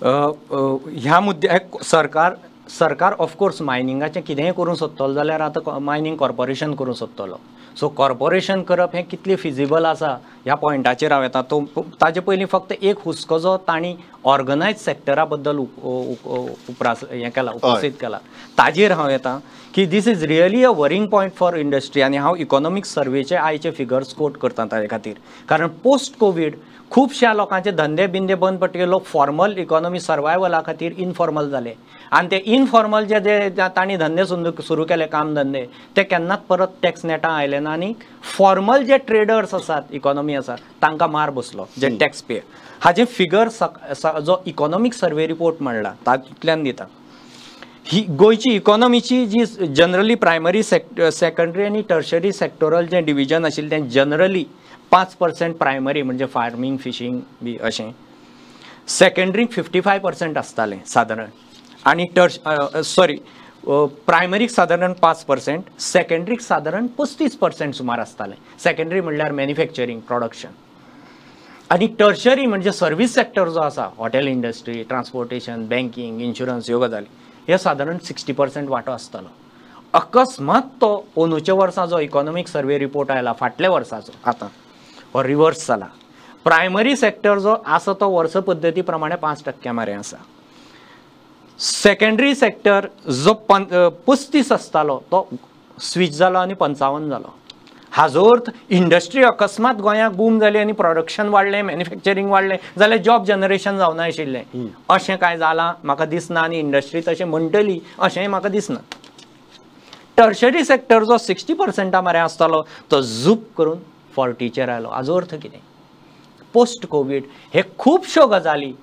ह्या मुद्द्याक सरकार ऑफकोर्स मायनिंगाचें कितेंय करूंक सोदतलो जाल्यार आतां मायनिंग कॉर्पोरेशन करूंक सोदतलो. सो कॉर्पोरेशन करप हें कितलें फिजिबल आसा ह्या पॉयंटाचेर हांव येता. तो ताजे पयलीं फक्त एक हुस्को जो तांणी ऑर्गनायज सेक्टरा बद्दल उपरास हें केला, उपस्थित केला, ताजेर हांव येता की this is really a worrying point for industry. आनी हांव इकॉनॉमीक सर्वेचे आयचे फिगर्स कोट करता ताजे खातीर, कारण पोस्ट कोवीड खुबश्या लोकांचे धंदे बिंदे बंद पडटकीर लोक फॉर्मल इकॉनॉमी सर्वायवला खातीर इनफॉर्मल जाले, आनी ते इनफॉर्मल जे जे तांणी धंदे सुरू केले, काम धंदे, ते केन्नाच परत टॅक्स नेटां आयले ना, आनी फॉर्मल जे ट्रेडर्स आसात, इकॉनॉमी आसा, तांकां मार बसलो जे टॅक्स पे. हाजे फिगर जो इकॉनॉमीक सर्वे रिपोर्ट म्हणला तातूंतल्यान दिता. ही गोंयची इकॉनॉमीची जी जनरली प्रायमरी सेकंडरी आनी टर्शरी सेक्टोरल जें डिविजन आशिल्लें तें जनरली 5% प्रायमरी म्हणजे फार्मींग फिशींग बी अशें, सेकंडरी 55% आसतालें सादारण, आनी सॉरी प्रायमरीक सादारण 5%, सेकंडरीक सादारण 35% सुमार आसतालें. सेकंडरी म्हणल्यार मॅन्युफॅक्चरींग प्रोडक्शन, आनी टर्शरी म्हणजे सर्वीस सेक्टर जो आसा, hotel industry, transportation, banking, insurance ह्यो गजाली, हे सादारण 60% वांटो आसतालो. अकस्मात तो अंदूच्या वर्सा जो इकॉनॉमीक सर्वे रिपोर्ट आयला फाटल्या वर्साचो, आतां हो रिवर्स जाला. प्रायमरी सेक्टर जो आसा तो वर्स पद्दती प्रमाणे 5% मरे आसा. सेकंडरी सेक्टर जो 35 आसतालो तो स्विच जालो आनी 55 जालो. हाजो अर्थ इंडस्ट्री अकस्मात गोंयाक बूम जाली आनी प्रोडक्शन वाडलें, मॅन्युफॅक्चरींग वाडलें जाल्यार जॉब जनरेशन जावना आशिल्लें. अशें कांय जालां म्हाका दिसना, आनी इंडस्ट्री तशें म्हणटली अशेंय म्हाका दिसना. टर्शरी सेक्टर जो 60% मरे आसतालो तो झूप करून 40चेर आयलो. हाजो अर्थ कितें? पोस्ट कोवीड हे खुबश्यो गजाली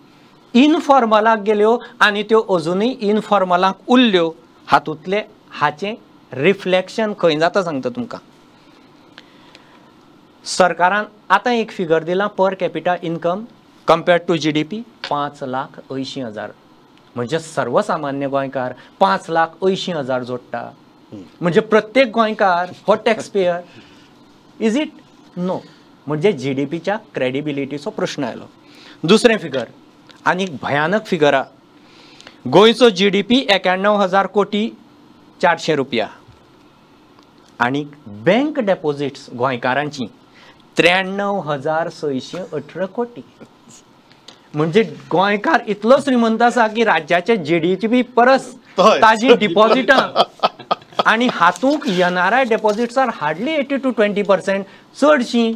इनफॉर्मलाक गेल्यो आनी त्यो अजुनूय इनफॉर्मलाक उरल्यो. हातूंतलें हाचें रिफ्लेक्शन खंय जाता सांगता तुमकां. सरकारान आतां एक फिगर दिलां per capita income compared to GDP 5,80,000, म्हणजे सर्वसामान्य गोंयकार 5,80,000 जोडटा, म्हणजे प्रत्येक गोंयकार हो tax payer. Is it? No. म्हणजे जीडीपीच्या क्रेडिबिलिटीचो प्रश्न आयलो. दुसरें फिगर आनी भयानक फिगरा, गोंयचो जीडीपी 91,000 कोटी 400 रुपया आनी बँक डेपॉझिट्स गोंयकारांची 93,618 कोटी. म्हणजे गोंयकार इतलो श्रीमंत आसा की राज्याचे जीडीपी परस ताजी डिपॉझिटां, आनी हातूंत NRI deposits are hardly 80 to 20%, चडशीं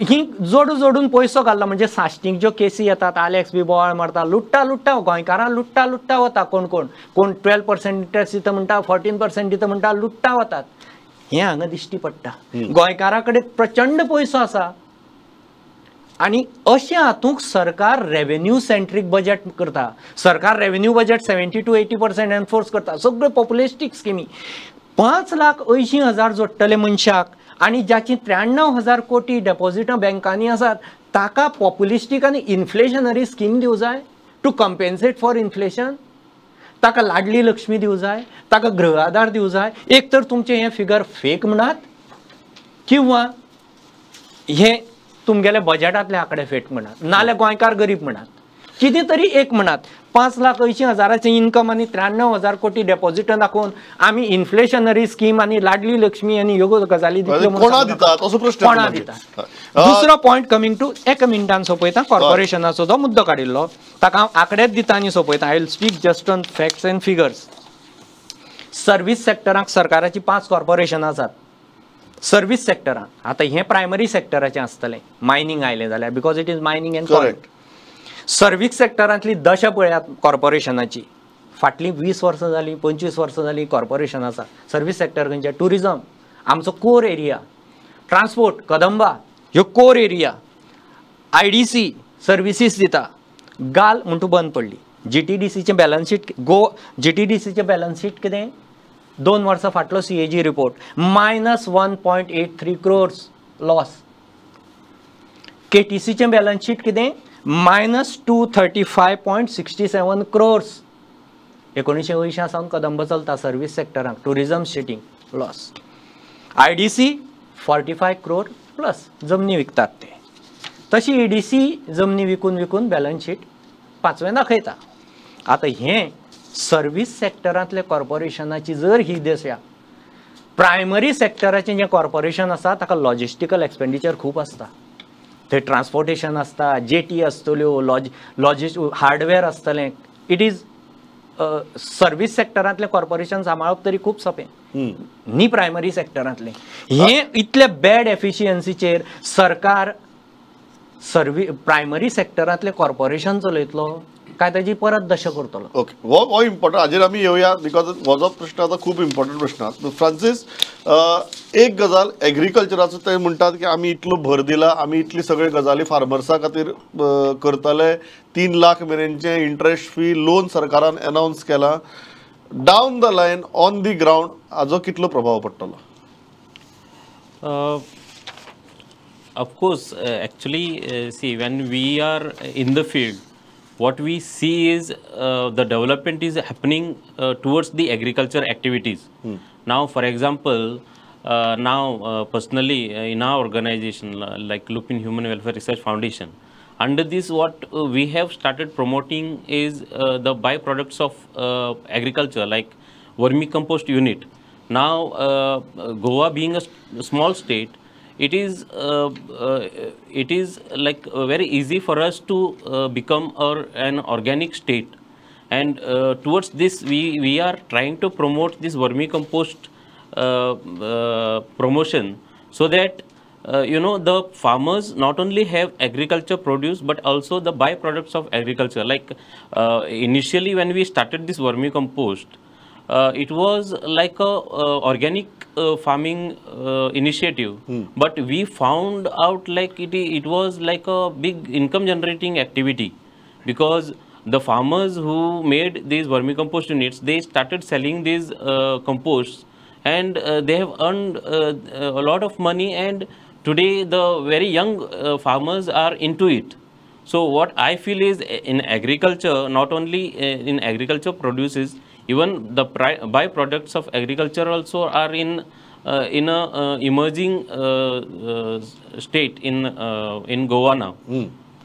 ही जोडू जोडून पयसो घाल्ला. म्हणजे साश्टीक ज्यो केसी येतात, आलेक्स बी बोवाळ मारता, लुट्टा लुट्टा गोंयकारां लुट्टा लुट्टा वता. कोण कोण कोण 12% इंट्रस्ट दिता म्हणटा, 14% दिता म्हणटा, लुट्टा वतात. हें हांगा दिश्टी पडटा. गोंयकारा कडेन प्रचंड पयसो आसा आनी अशें हातूंत सरकार रेवेन्यू सेंट्रीक बजेट करता. सरकार रेवेन्यू बजेट 70 to 80% enforce करता. सगळ्यो पॉप्युलिस्टीक स्किमी. 5,80,000 जोडटले मनशाक आनी जाची 93,000 कोटी डेपॉझिटां बँकांनी आसात ताका पॉप्युलिस्टीक आनी इन्फ्लेशनरी स्कीम दिवं जाय टू कम्पेन्सेट फॉर इन्फ्लेशन. ताका लाडली लक्ष्मी दिवं जाय, ताका गृह आधार दिवं जाय. एक तर तुमचें हें फिगर फेक म्हणात किंवा हे तुमगेले बजेटांतले आंकडे फेक म्हणात, नाल्यार गोंयकार गरीब म्हणात. कितें तरी एक म्हणात 5,80,000 इन्कम आनी 93,000 कोटी डेपॉझिट दाखोवन आमी इन्फ्लेशनरी स्कीम आनी लाडली लक्ष्मी आनी ह्यो गजाली दितल्यो. कोणा दितात असो प्रश्न कोणा दितात. दुसरो पॉयंट कमींग टू एका मिनटान सोंपयता. कॉर्पोरेशनाचो जो मुद्दो काडिल्लो ताका हांव आंकडेच दिता आनी सोंपयता. I will speak just on facts and figures. Service सेक्टराक सरकाराची 5 कॉर्पोरेशनां आसात. सर्वीस सेक्टरान आतां हें प्रायमरी सेक्टराचें आसतलें मायनींग आयलें जाल्यार because it is mining and correct. Service सेक्टरांतली दशा पळयात कॉर्पोरेशनाची. फाटलीं 20 वर्सां जालीं 25 वर्सां जालीं कॉर्पोरेशन आसा. सर्वीस सेक्टर खंयचें टुरिजम आमचो कोर एरिया, ट्रान्सपोर्ट कदंबा ह्यो कोर एरिया, IDC services दिता. गाल म्हणटू बंद पडली. GTDCचें बॅलन्स शीट गो GTDCचें बॅलन्स शीट कितें 2 वर्सां फाटलो CAG report -1.83 crores loss. KTCचें balance sheet कितें -235.67 crores. 1980 सावन कदंब चलता service सेक्टराक tourism stating loss. IDC 45 crore plus जमनी विकतात ते. तशी EDC जमनी विकून विकून बॅलन्स शीट 5वें दाखयता. आतां हें सर्वीस सेक्टरांतले कॉर्पोरेशनाची जर ही दशा, प्रायमरी सेक्टराचें जें कॉर्पोरेशन आसा ताका लॉजिस्टिकल एक्सपेंडिचर खूब आसता. थंय ट्रान्सपोर्टेशन आसता, जेटी आसतल्यो, हार्डवेअर आसतलें. It is service सेक्टरांतलें कॉर्पोरेशन सांबाळप तरी खूब सोंपें न्ही प्रायमरी सेक्टरांतलें. हें इतले बॅड एफिशियन्सीचेर सरकार प्रायमरी सेक्टरांतलें कॉर्पोरेशन चलयतलो काय ताजी परत दशा करतलो. ओके, हो इम्पॉर्टंट हाजेर आमी येवया because हो जो प्रश्न आतां खूब इम्पॉर्टंट प्रश्न आसा. फ्रांसीस, एक गजाल एग्रीकल्चराचो ते म्हणटात की आमी इतलो भर दिला, आमी इतली सगळे गजाली फार्मर्सा खातीर करतले, 3 लाख मेरेनचें इंट्रस्ट फ्री लोन सरकारान अनावन्स केला. Down the line on the ground हाजो कितलो प्रभाव पडटलो? Of course, actually see, when we are in the field, what we see is the development is happening towards the agriculture activities. Now, for example, now personally in our organization like Lupin Human Welfare Research Foundation, under this what we have started promoting is the byproducts of agriculture like vermicompost unit. Now, Goa being a small state, it is like very easy for us to become an organic state, and towards this we are trying to promote this vermicompost promotion, so that you know, the farmers not only have agriculture produce but also the byproducts of agriculture. Like initially when we started this vermicompost, it was like a organic farming initiative, but we found out like it was like a big income generating activity, because the farmers who made these vermicompost units, they started selling these composts, and they have earned a lot of money, and today the very young farmers are into it. So what I feel is, in agriculture, not only in agriculture produces, even the byproducts of agriculture also are in a emerging state in Goa now.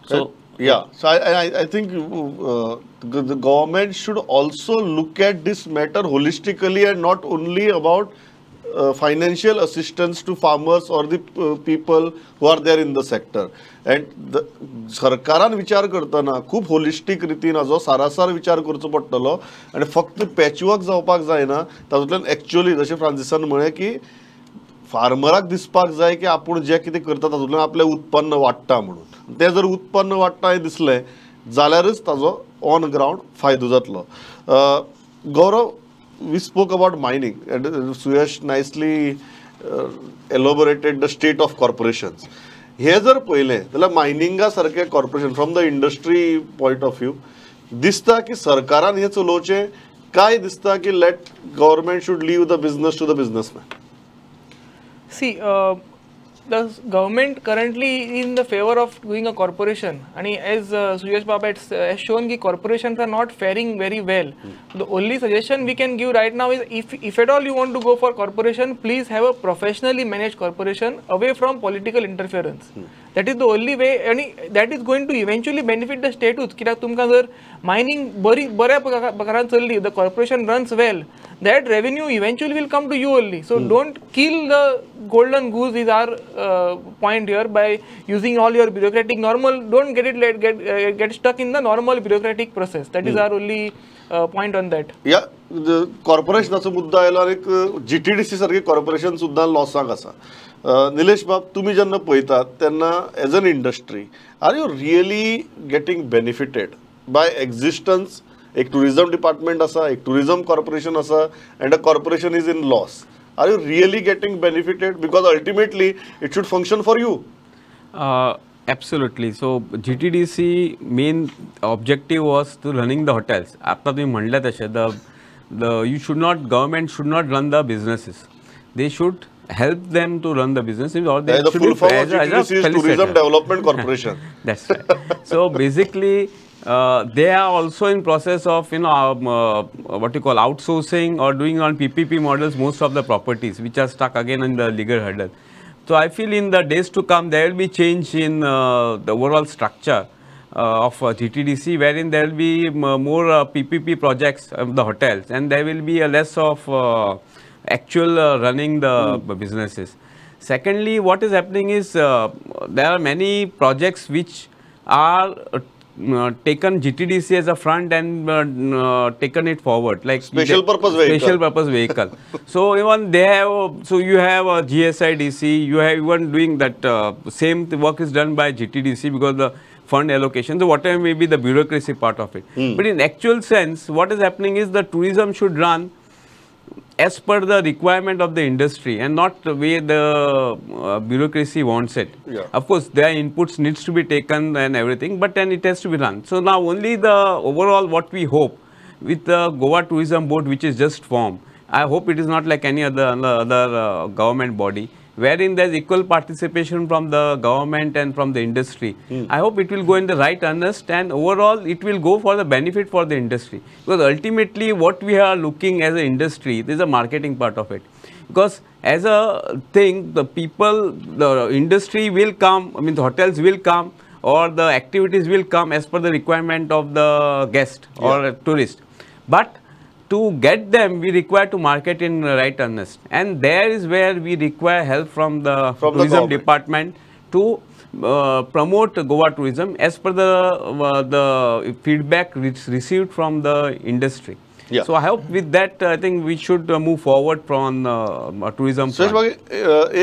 So yeah, so I think the government should also look at this matter holistically and not only about financial assistance to farmers or the people who are there in the sector. And the सरकारान विचार करतना खूब होलिस्टीक रितीन हाजो सारासार विचार करचो पडटलो आनी फक्त पॅचवर्क जावपाक जायना, तातूंतल्यान एक्चुअली जशें फ्रांसिसान म्हळें की फार्मराक दिसपाक जाय की आपूण जें कितें करता तातूंतल्यान आपलें उत्पन्न वाडटा म्हणून. तें जर उत्पन्न वाडटा हें दिसलें जाल्यारच ताजो ऑन ग्रावंड फायदो जातलो. Gaurav, we spoke about mining and Suyash nicely elaborated the state of corporations. हे जर पळयलें जाल्यार मायनिंगा सारकें corporation from the industry point of view दिसता की सरकारान हें चलोवचें काय दिसता की let government should leave the business to the businessman? See, the government currently in the favour of doing a corporation आणि as Suyash Bab has shown की corporations are not faring very well. The only suggestion we can give right now is if at all you want to go for corporation, please have a professionally managed corporation away from political interference. That is the only way आणि that is going to eventually benefit the स्टेटूच. कित्याक तुमकां जर मायनींग बरी बऱ्या प्रकारान चल्ली, the corporation runs well, that revenue eventually will come to you only. So don't kill the golden goose is our point here by using all your bureaucratic normal, don't get it get stuck in the normal bureaucratic process. That is our only point on that. या कॉर्पोरेशनाचो मुद्दो आयलो आनी GTDC सारखे कॉर्पोरेशन सुद्दां लॉसाक आसा. निलेश बाब, तुमी जेन्ना पळयतात तेन्ना as an industry are you really getting benefited by existence? एक टुरिजम डिपार्टमेंट आसा, एक टुरिजम कॉर्पोरेशन आसा, and a corporation is in loss. Are you really getting benefited? Because ultimately it should function for you. Absolutely. So GTDC main objective was to running the hotels. आता तुम्ही म्हणलं तशें the you should not, government should not run the businesses. They should help them to run the business. Or they the should full be form of GTDC is Tourism Development Corporation. That's right. So basically they are also in process of, you know, what you call outsourcing or doing on PPP models most of the properties which are stuck again in the legal hurdle. So I feel in the days to come there will be change in the overall structure of GTDC, wherein there will be more PPP projects of the hotels and there will be a less of actual running the businesses. Secondly, what is happening is there are many projects which are taken GTDC as a front and taken it forward, like special purpose vehicle. Special purpose vehicle. So even they have, so you have a GSIDC, you have even doing that same work is done by GTDC because the fund allocation, so whatever may be the bureaucracy part of it. But in actual sense, what is happening is the tourism should run as per the requirement of the industry and not the way the bureaucracy wants it. Yeah. Of course, their inputs needs to be taken and everything, but then it has to be run. So now only the overall what we hope with the Goa Tourism Board, which is just formed, I hope it is not like any other government body, wherein there is equal participation from the government and from the industry. I hope it will go in the right earnest and overall it will go for the benefit for the industry. Because ultimately what we are looking as an industry, there is a marketing part of it. Because as a thing, the people, the industry will come, I mean the hotels will come or the activities will come as per the requirement of the guest or tourist. But to get them, we require to market in right earnest, and there is where we require help from the tourism department to promote Goa tourism as per the feedback received from the industry. Yeah. So I hope with that, I think we should move forward from tourism. Suresh भाई,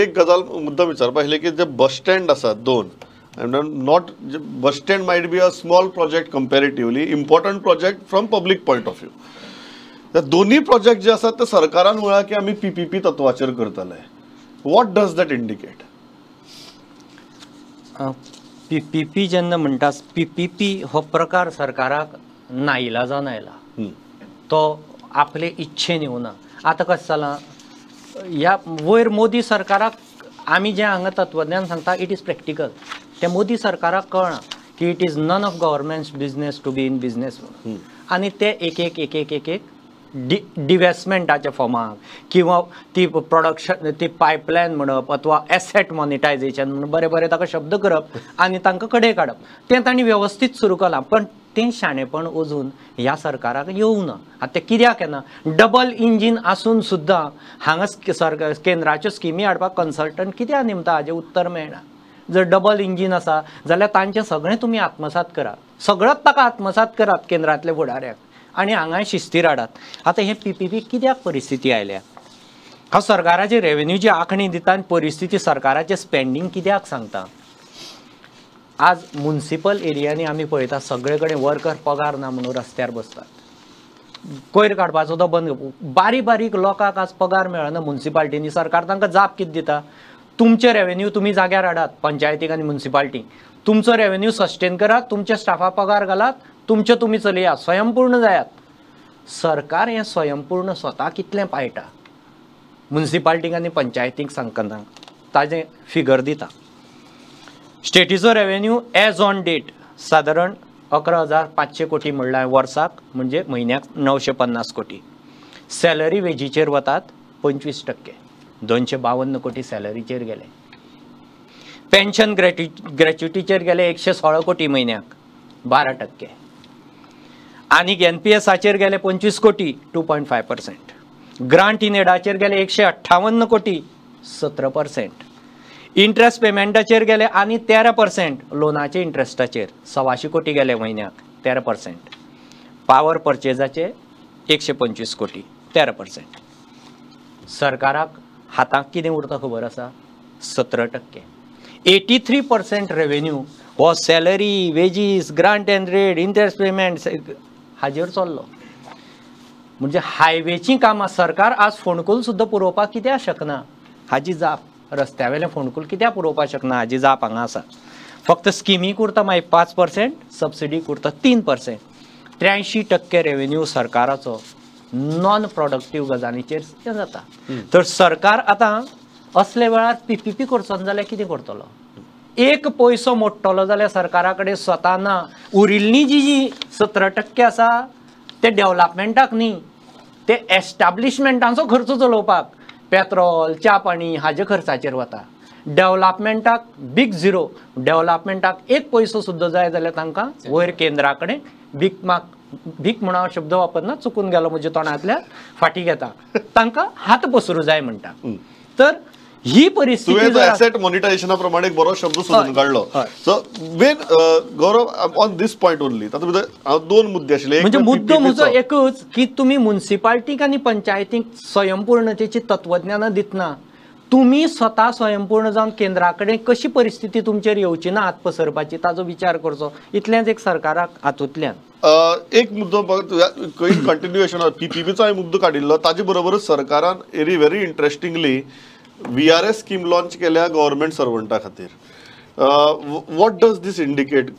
एक गजाल मुद्दा विचारपा आशिल्लें की जे बस स्टँड आसा दोन, and not bus stand might be a small project comparatively, important project from public point of view. त्या दोन्ही प्रोजेक्ट जे आसात ते सरकारान म्हळां की आमी PPP तत्वाचेर करतले. What does that indicate? PPP जेन्ना म्हणटा, PPP हो प्रकार सरकाराक नाइलाजान आयला, तो आपले इच्छेन येवना. आतां कशें जालां, ह्या वयर मोदी सरकाराक आमी जें हांगा तत्वज्ञान सांगता it is practical, तें मोदी सरकाराक कळना की it is none of government's business to be in business म्हणून. आनी ते एक एक एक एक एक एक डिवेस्टमेंटाच्या फॉर्माक किंवा ती प्रोडक्शन ती पायपलायन म्हणप अथवा एसेट मॉनिटायझेशन म्हणून बरें बरें ताका शब्द करप आनी तांकां कडेक काडप, तें तांणी वेवस्थीत सुरू केलां. पण तें शाणेपण अजून ह्या सरकाराक येवंक ना. आतां तें कित्याक येना, डबल इंजीन आसून सुद्दां हांगा सरकार केंद्राच्यो स्किमी हाडपाक कन्सल्टंट कित्याक नेमता हाजें उत्तर मेळना. जर डबल इंजीन आसा जाल्यार तांचें सगळें तुमी आत्मसात करात, सगळोच ताका आत्मसात करात केंद्रांतल्या फुडाऱ्याक आनी हांगाय शिस्तीर हाडात. आतां हे PPP कित्याक परिस्थिती आयल्या, हांव सरकाराची रेवेन्यूची आंखणी दिता आनी परिस्थिती सरकाराचें स्पेंडींग कित्याक सांगता. आज मुन्सिपल एरियांनी आमी पळयता सगळे कडेन वर्कर पगार ना म्हणून रस्त्यार बसतात, कोयर काडपाचो तो बंद, बारीक बारीक लोकांक आज पगार मेळना मुन्सिपाल्टींनी. सरकार तांकां जाप कितें दिता, तुमचे रेवेन्यू तुमी जाग्यार हाडात पंचायतीक आनी मुन्सिपाल्टीक, तुमचो रेवेन्यू सस्टेन करात, तुमच्या स्टाफा पगार घालात, तुमचे तुमी चलयात, स्वयंपूर्ण जायात. सरकार हें स्वयंपूर्ण स्वता कितलें पाळटा मुन्सिपाल्टीक आनी पंचायतीक सांगतना. ताजें फिगर दिता. स्टेटीचो रेवेन्यू एज ऑन डेट सादारण 11,500 कोटी म्हणल्यार वर्साक, म्हणजे म्हयन्याक 950 कोटी. सॅलरी वेजीचेर वतात 25%, 252 कोटी सॅलरीचेर गेले. पेन्शन ग्रॅच्युटीचेर गेले 116 कोटी म्हयन्याक, 12%. आनीक एनपीएसाचेर गेले 25 कोटी, 2.5%. ग्रांट इन एडाचेर गेले 158 कोटी, 17%. इंट्रस्ट पेमेंटाचेर गेले आनी 13%, लोनाचे इंट्रस्टाचेर 125 कोटी गेले म्हयन्याक, 13%. पावर परचेजाचे 125 कोटी, 13%. सरकाराक हाताक कितें उरता खबर आसा? 17%. 83% रेवेन्यू हो salary, wages, grant and aid, interest payment हाजेर चल्लो. म्हणजे हायवेचीं कामां सरकार आज फोंडकूल सुद्दां पुरोवपाक कित्याक शकना हाजी जाप, रस्त्या वेलें फोंडकूल कित्याक पुरोवपाक शकना हाजी जाप हांगा आसा. फक्त स्किमीक उरता मागीर 5%, सबसिडीक उरता 3%. 83% रेवेन्यू सरकाराचो नॉन प्रोडक्टीव गजालीचेर जाता. तर सरकार आतां असले वेळार पीपीपी करचो ना जाल्यार कितें करतलो? एक पयसो मोडटलो जाल्यार सरकारा कडेन स्वता ना. उरिल्ली जी जी 17% आसा ते डेवलपमेंटाक न्ही, ते एस्टाब्लिशमेंटांचो खर्च चलोवपाक, पेट्रोल, च्या पाणी हाजे खर्चाचेर वता. डेवलपमेंटाक बीग झिरो. डेवलपमेंटाक एक पयसो सुद्दां जाय जाल्यार तांकां वयर केंद्रा कडेन भीक माग, भीक म्हणून हांव शब्द वापरना, चुकून गेलो म्हज्या तोंडांतल्या, फाटीं घेता, तांकां हात पसरू जाय म्हणटा. तर ही परिस्थिती एसेट मॉनिटायझेशना प्रमाणे एक बरो शब्द सोदून काडलो. So when Gaurav on this point only, तातूंत भितर हांव दोन मुद्दे आशिल्ले. म्हणजे मुद्दो म्हजो एकूच की तुमी मुन्सिपाल्टीक आनी पंचायतीक स्वयंपूर्णतेची तत्वज्ञानां दितना तुमी स्वता स्वयंपूर्ण जावन केंद्रा कडेन कशी परिस्थिती तुमचेर येवची ना हात पसरपाची ताजो विचार करचो, इतलेंच एक सरकाराक हातूंतल्यान. एक मुद्दो कंटिन्युएशन पीपीपीचो हांवें मुद्दो काडिल्लो, ताजे बरोबरच सरकारान very very interestingly VRS scheme launch केल्या गव्हर्मेंट सर्वंटा खातीर. What does this indicate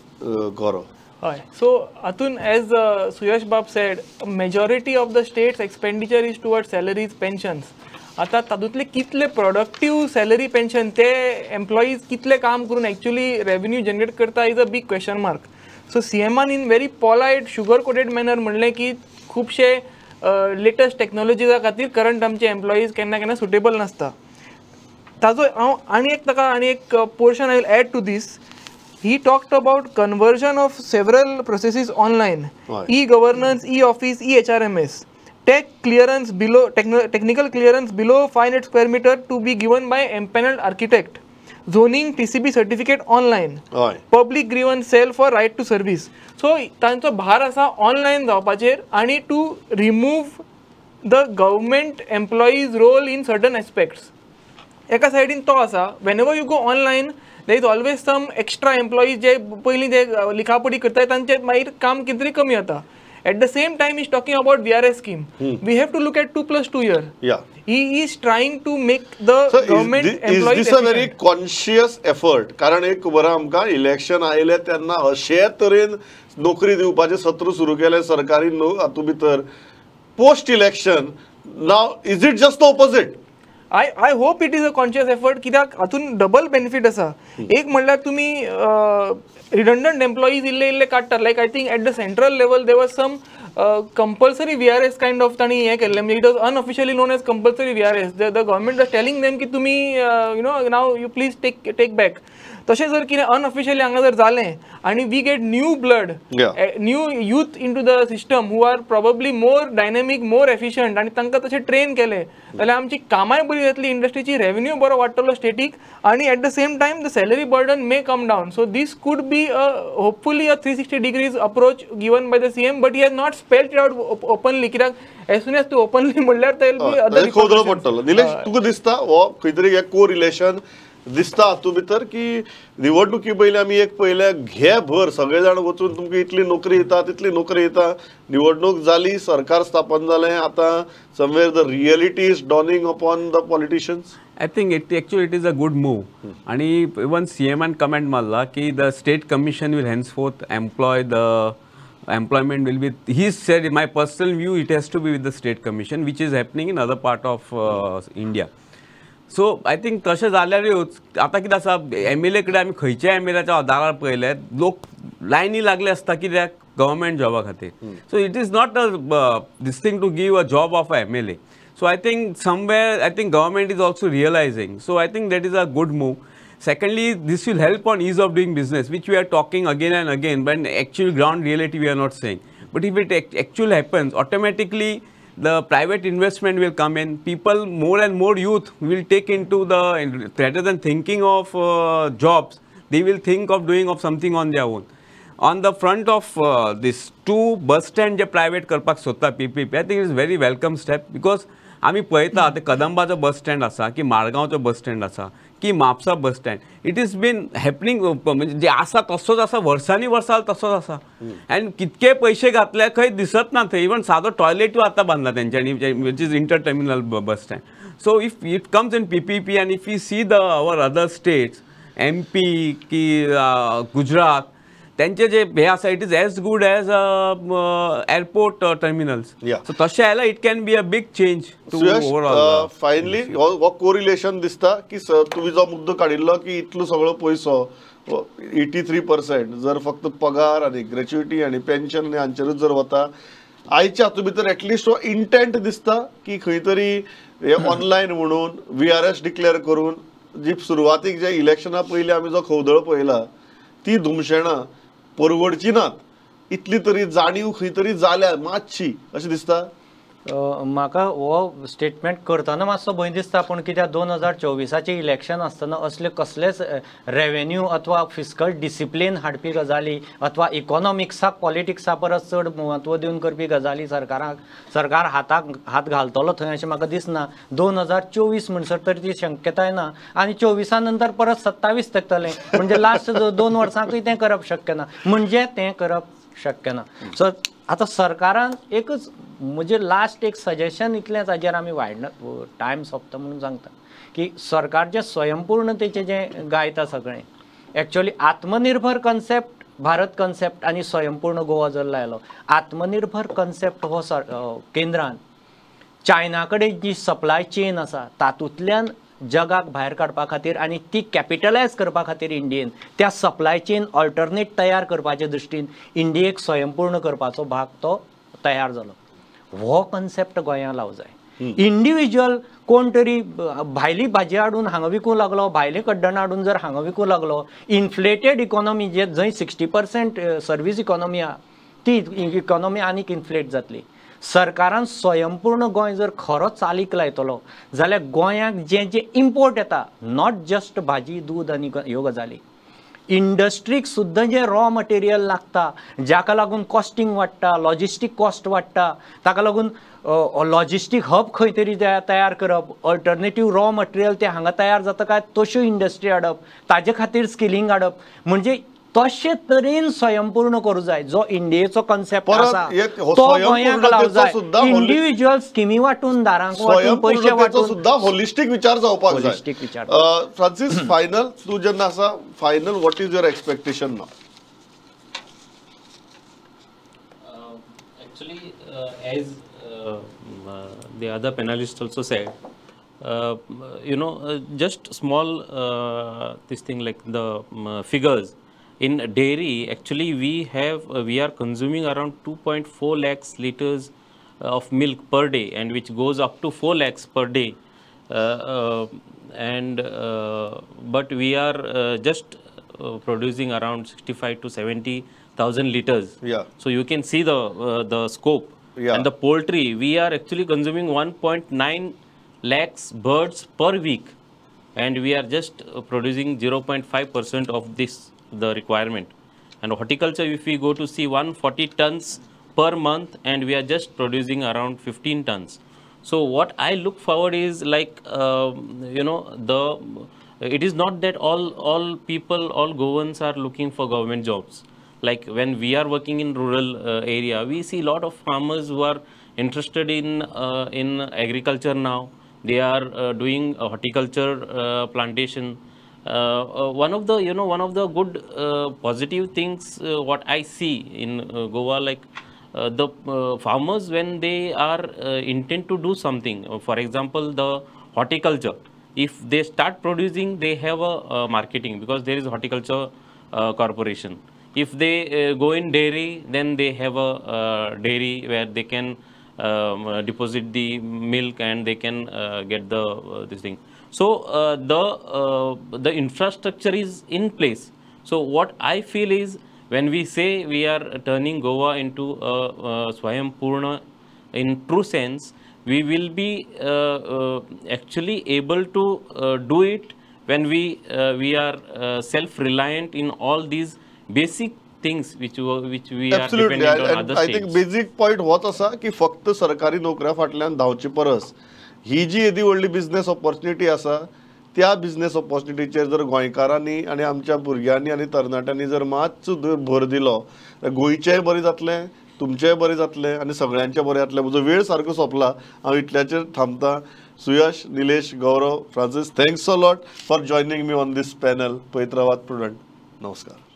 Gaurav? हय, सो हातून एज सुयश बाब said, majority of the states expenditure is toward salaries, pensions. आतां तातूंतले कितले प्रोडक्टीव सॅलरी पेन्शन ते एम्प्लॉईज कितले काम करून एक्चुअली रेवेन्यू जनरेट करता is a big question mark. So सीएमान in very polite sugar coated manner म्हणलें की खुबशे लेटस्ट टॅक्नोलॉजीजा खातीर करंट आमचे एम्प्लॉईज केन्ना केन्ना सुटेबल नासता. ताजो हांव आनी एक ताका आनी एक portion I will add to this. He talked about conversion of several processes online, e governance, e office, e HRMS, tech clearance below technical clearance below 500 square meter to be given by empanelled architect, zoning TCB certificate online, public grievance cell for right to service. So तांचो भार आसा ऑनलायन जावपाचेर आनी to remove the government employees role in certain aspects. एका सायडीन तो आसा, whenever you go online there is always some extra employees जे पयलीं जे लिखापडी करताय तांचे मागीर काम कितें तरी कमी जाता. At the same time, he's talking about VRS scheme. We have to look at 2+2 year. Yeah. He is trying to make the so government employees is this a very conscious effort? कारण एक खबर आमकां इलेक्शन आयले तेन्ना अशे तरेन नोकरी दिवपाचें सत्र सुरू केलें सरकारी हातूंत भितर. Post election now is it just the opposite? I hope it is a conscious effort कित्याक हातून डबल बेनिफीट आसा. एक म्हणल्यार तुमी रिडंडंट एम्प्लॉईज इल्ले इल्ले काडटात. Like I think at the central level there was some compulsory VRS kind of तांणी हें केल्लें, म्हणजे it was unofficially known as compulsory VRS. The government was telling them की तुमी you know now you please take back. तशें जर कितें अनऑफिशियली हांगा जर जालें आनी we get new blood, new youth into the system who are probably more dynamic, more efficient आनी तांकां तशें ट्रेन केलें जाल्यार आमची कामांय बरी जातली, इंडस्ट्रीची रेवेन्यू बरो वाडटलो स्टेटीक आनी at the same time the salary burden may come down. So this could be hopefully a 360 degrees approach given by the CM, but he has not spelled it out openly कित्याक एज सून एज तूं ओपनली म्हणल्यार ते खोदळो पडटलो. निलेश, तुका दिसता हो खंय तरी हें कोरिलेशन दिसता हातूंत भितर की निवडणुकी पयलीं आमी एक पयलें घे भर सगळे जाण वचून तुमकां इतली नोकरी येता तितली नोकरी येता, निवडणूक जाली, सरकार स्थापन जालें, आतां somewhere the reality is dawning upon the politicians. I think it actually it is a good move. आनी इवन सीएमान कमेंट मारला की the state commission will henceforth employ the employment will be, he said, in my personal view, it has to be with the state commission, which is happening in other part of India. So I think तशें जाल्यारूच आतां कितें आसा, एम एल ए कडेन आमी खंयच्या एम एल एच्या दारार पळयले लोक लायनी लागले आसता कित्याक गव्हर्मेंट जॉबा खातीर. So it is not a this thing to give a job of a M L A. So I think somewhere I think government is also realising. So I think that is a good move. Secondly, this will help on ease of doing business, which we are talking again and again, but in actual ground reality we are not saying. But if it actually happens, automatically the private investment will come in. People, more and more youth will take into the, rather than thinking of jobs, they will think of doing of something on their own. On the front of this two bus stand J private करपाक सोदता PPP, I think it is very welcome step, because आमी पळयता ते कदंबाचो बस स्टँड आसा की मारगांवचो बस स्टँड आसा की Mapusa bus stand, it is been happening, म्हणजे जे आसा तसोच आसा, वर्सांनी वर्सां तसोच आसा. आनी कितके पयशे घातले खंय दिसत ना थंय. इवन सादो टॉयलेटूय आतां बांदला तेंच्यांनी, which is inter terminal bus stand. So if it comes in PPP and if you see the our other states, MP की गुजरात, त्यांचे जे हे आसा it is as good as airport terminals. So तशें आयल्यार it can be a big change to overall. Finally हो कोरिलेशन दिसता की तुवें जो मुद्दो काडिल्लो की इतलो सगळो पयसो 83% जर फक्त पगार आनी ग्रॅच्युइटी आनी पेन्शन आनी हांचेरूच जर वता, आयच्या हातूंत भितर एटलिस्ट हो इंटेंट दिसता की खंय तरी हे ऑनलायन म्हणून VRS declare करून जी सुरवातीक जे इलेक्शना पयलीं आमी जो खवदळ पळयला ती धुमशेणां परवडची नात, इतली तरी जाणीव खंय तरी जाल्या मातशी अशें दिसता. म्हाका हो स्टेटमेंट करतना मातसो भंय दिसता, पूण कित्याक 2024 इलेक्शन आसतना असले कसलेच रेवेन्यू अथवा फिस्कल डिसिप्लीन हाडपी गजाली अथवा इकॉनॉमिक्साक पॉलिटिक्सा परस चड म्हत्व दिवन करपी गजाली सरकार हाताक हात घालतलो थंय अशें म्हाका दिसना. 2024 म्हणसर तरी ती शक्यताय ना, आनी 24 नंतर परत 27 तेकतलें, म्हणजे लास्ट 2 वर्सांकूय तें करप शक्य ना, म्हणजे तें करप शक्य ना. सो आतां सरकारान एकच म्हजें लास्ट एक सजेशन इतलेंच, हाजेर आमी वायडना टायम सोंपता म्हणून सांगता की सरकार जें स्वयंपूर्णतेचें जें गायता सगळें, एक्चुअली आत्मनिर्भर कन्सेप्ट, भारत कन्सेप्ट आनी स्वयंपूर्ण गोवा जर लायलो, आत्मनिर्भर कन्सेप्ट हो केंद्रान चायना कडेन जी सप्लाय चेन आसा तातूंतल्यान जगाक भायर काडपा खातीर आनी ती कॅपिटलायज करपा खातीर इंडियेन त्या सप्लाय चेन ऑल्टरनेट तयार करपाचे दृश्टीन इंडियेक स्वयंपूर्ण करपाचो भाग तो तयार जालो. हो कन्सेप्ट गोंयांत लावंक जाय. इंडिविज्युअल कोण तरी भायली भाजी हाडून हांगा विकूंक लागलो, भायले कड्डणां हाडून जर हांगा विकूंक लागलो, इन्फ्लेटेड इकॉनॉमी जे जंय 60% सर्वीस इकॉनॉमी आहा ती इकॉनॉमी आनीक इन्फ्लेट जातली. सरकारान स्वयंपूर्ण गोंय जर खरो चालीक लायतलो जाल्यार गोंयाक जें जें इम्पोर्ट येता, not just भाजी दूद आनी ह्यो गजाली, इंडस्ट्रीक सुद्दां जें रॉ मटेरियल लागता जाका लागून कॉस्टिंग वाडटा, लॉजिस्टीक कॉस्ट वाडटा, ताका लागून लॉजिस्टीक हब खंय तरी तयार करप, अल्टरनेटीव रॉ मटेरियल तें हांगा तयार जाता काय तश्यो इंडस्ट्री हाडप, ताजे खातीर स्किलिंग हाडप, म्हणजे तशे तरेन स्वयंपूर्ण करूं जाय. जो इंडियेचो कन्सेप्ट आसा तो गोंयाक लावंक जाय. इंडिविज्युअल स्किमी वांटून दारांक वांटून पयशे वांटून सुद्दां होलिस्टीक विचार जावपाक जाय. होलिस्टीक विचार. फ्रांसीस, फायनल तूं जेन्ना आसा, final what is your expectation now? Actually as the other panelist also said, you know, just small this thing like the figures. In dairy, actually we are consuming around 2.4 lakhs liters of milk per day, and which goes up to 4 lakhs per day. But we are just producing around 65 to 70,000 liters. Yeah. So you can see the scope. Yeah. And the poultry, we are actually consuming 1.9 lakhs birds per week, and we are just producing 0.5% of this, the requirement. And horticulture, if we go to see 140 tons per month, and we are just producing around 15 tons. So what I look forward is like, you know, it is not that all people, all Goans are looking for government jobs. Like when we are working in rural area, we see a lot of farmers who are interested in agriculture now. They are doing horticulture plantation. One of the good positive things what I see in Goa, like the farmers when they are intent to do something, for example the horticulture, If they start producing, they have a marketing, because there is horticulture corporation. If they go in dairy, then they have a dairy where they can deposit the milk and they can get the this thing. So the infrastructure is in place. So what I feel is, when we say we are turning Goa into a Swayampurna in true sense, we will be actually able to do it when we are self-reliant in all these basic things which we are dependent on other states. I think basic point होच आसा की फक्त सरकारी नोकऱ्या फाटल्यान धांवचे परस ही जी येदी व्हडली बिझनेस ऑपॉर्च्युनिटी आसा त्या बिझनेस ऑपॉर्च्युनिटीचेर जर गोंयकारांनी आनी आमच्या भुरग्यांनी आनी तरणाट्यांनी जर मातसो भर दिलो गोंयचेंय बरें जातलें, तुमचेंय बरें जातलें आनी सगळ्यांचें बरें जातलें. म्हजो वेळ सारको सोंपला, हांव इतल्याचेर थांबता. Suyash, Nilesh, Gaurav, Francis, thanks a lot for joining me on this panel. पळयत रावात प्रुडंट. नमस्कार.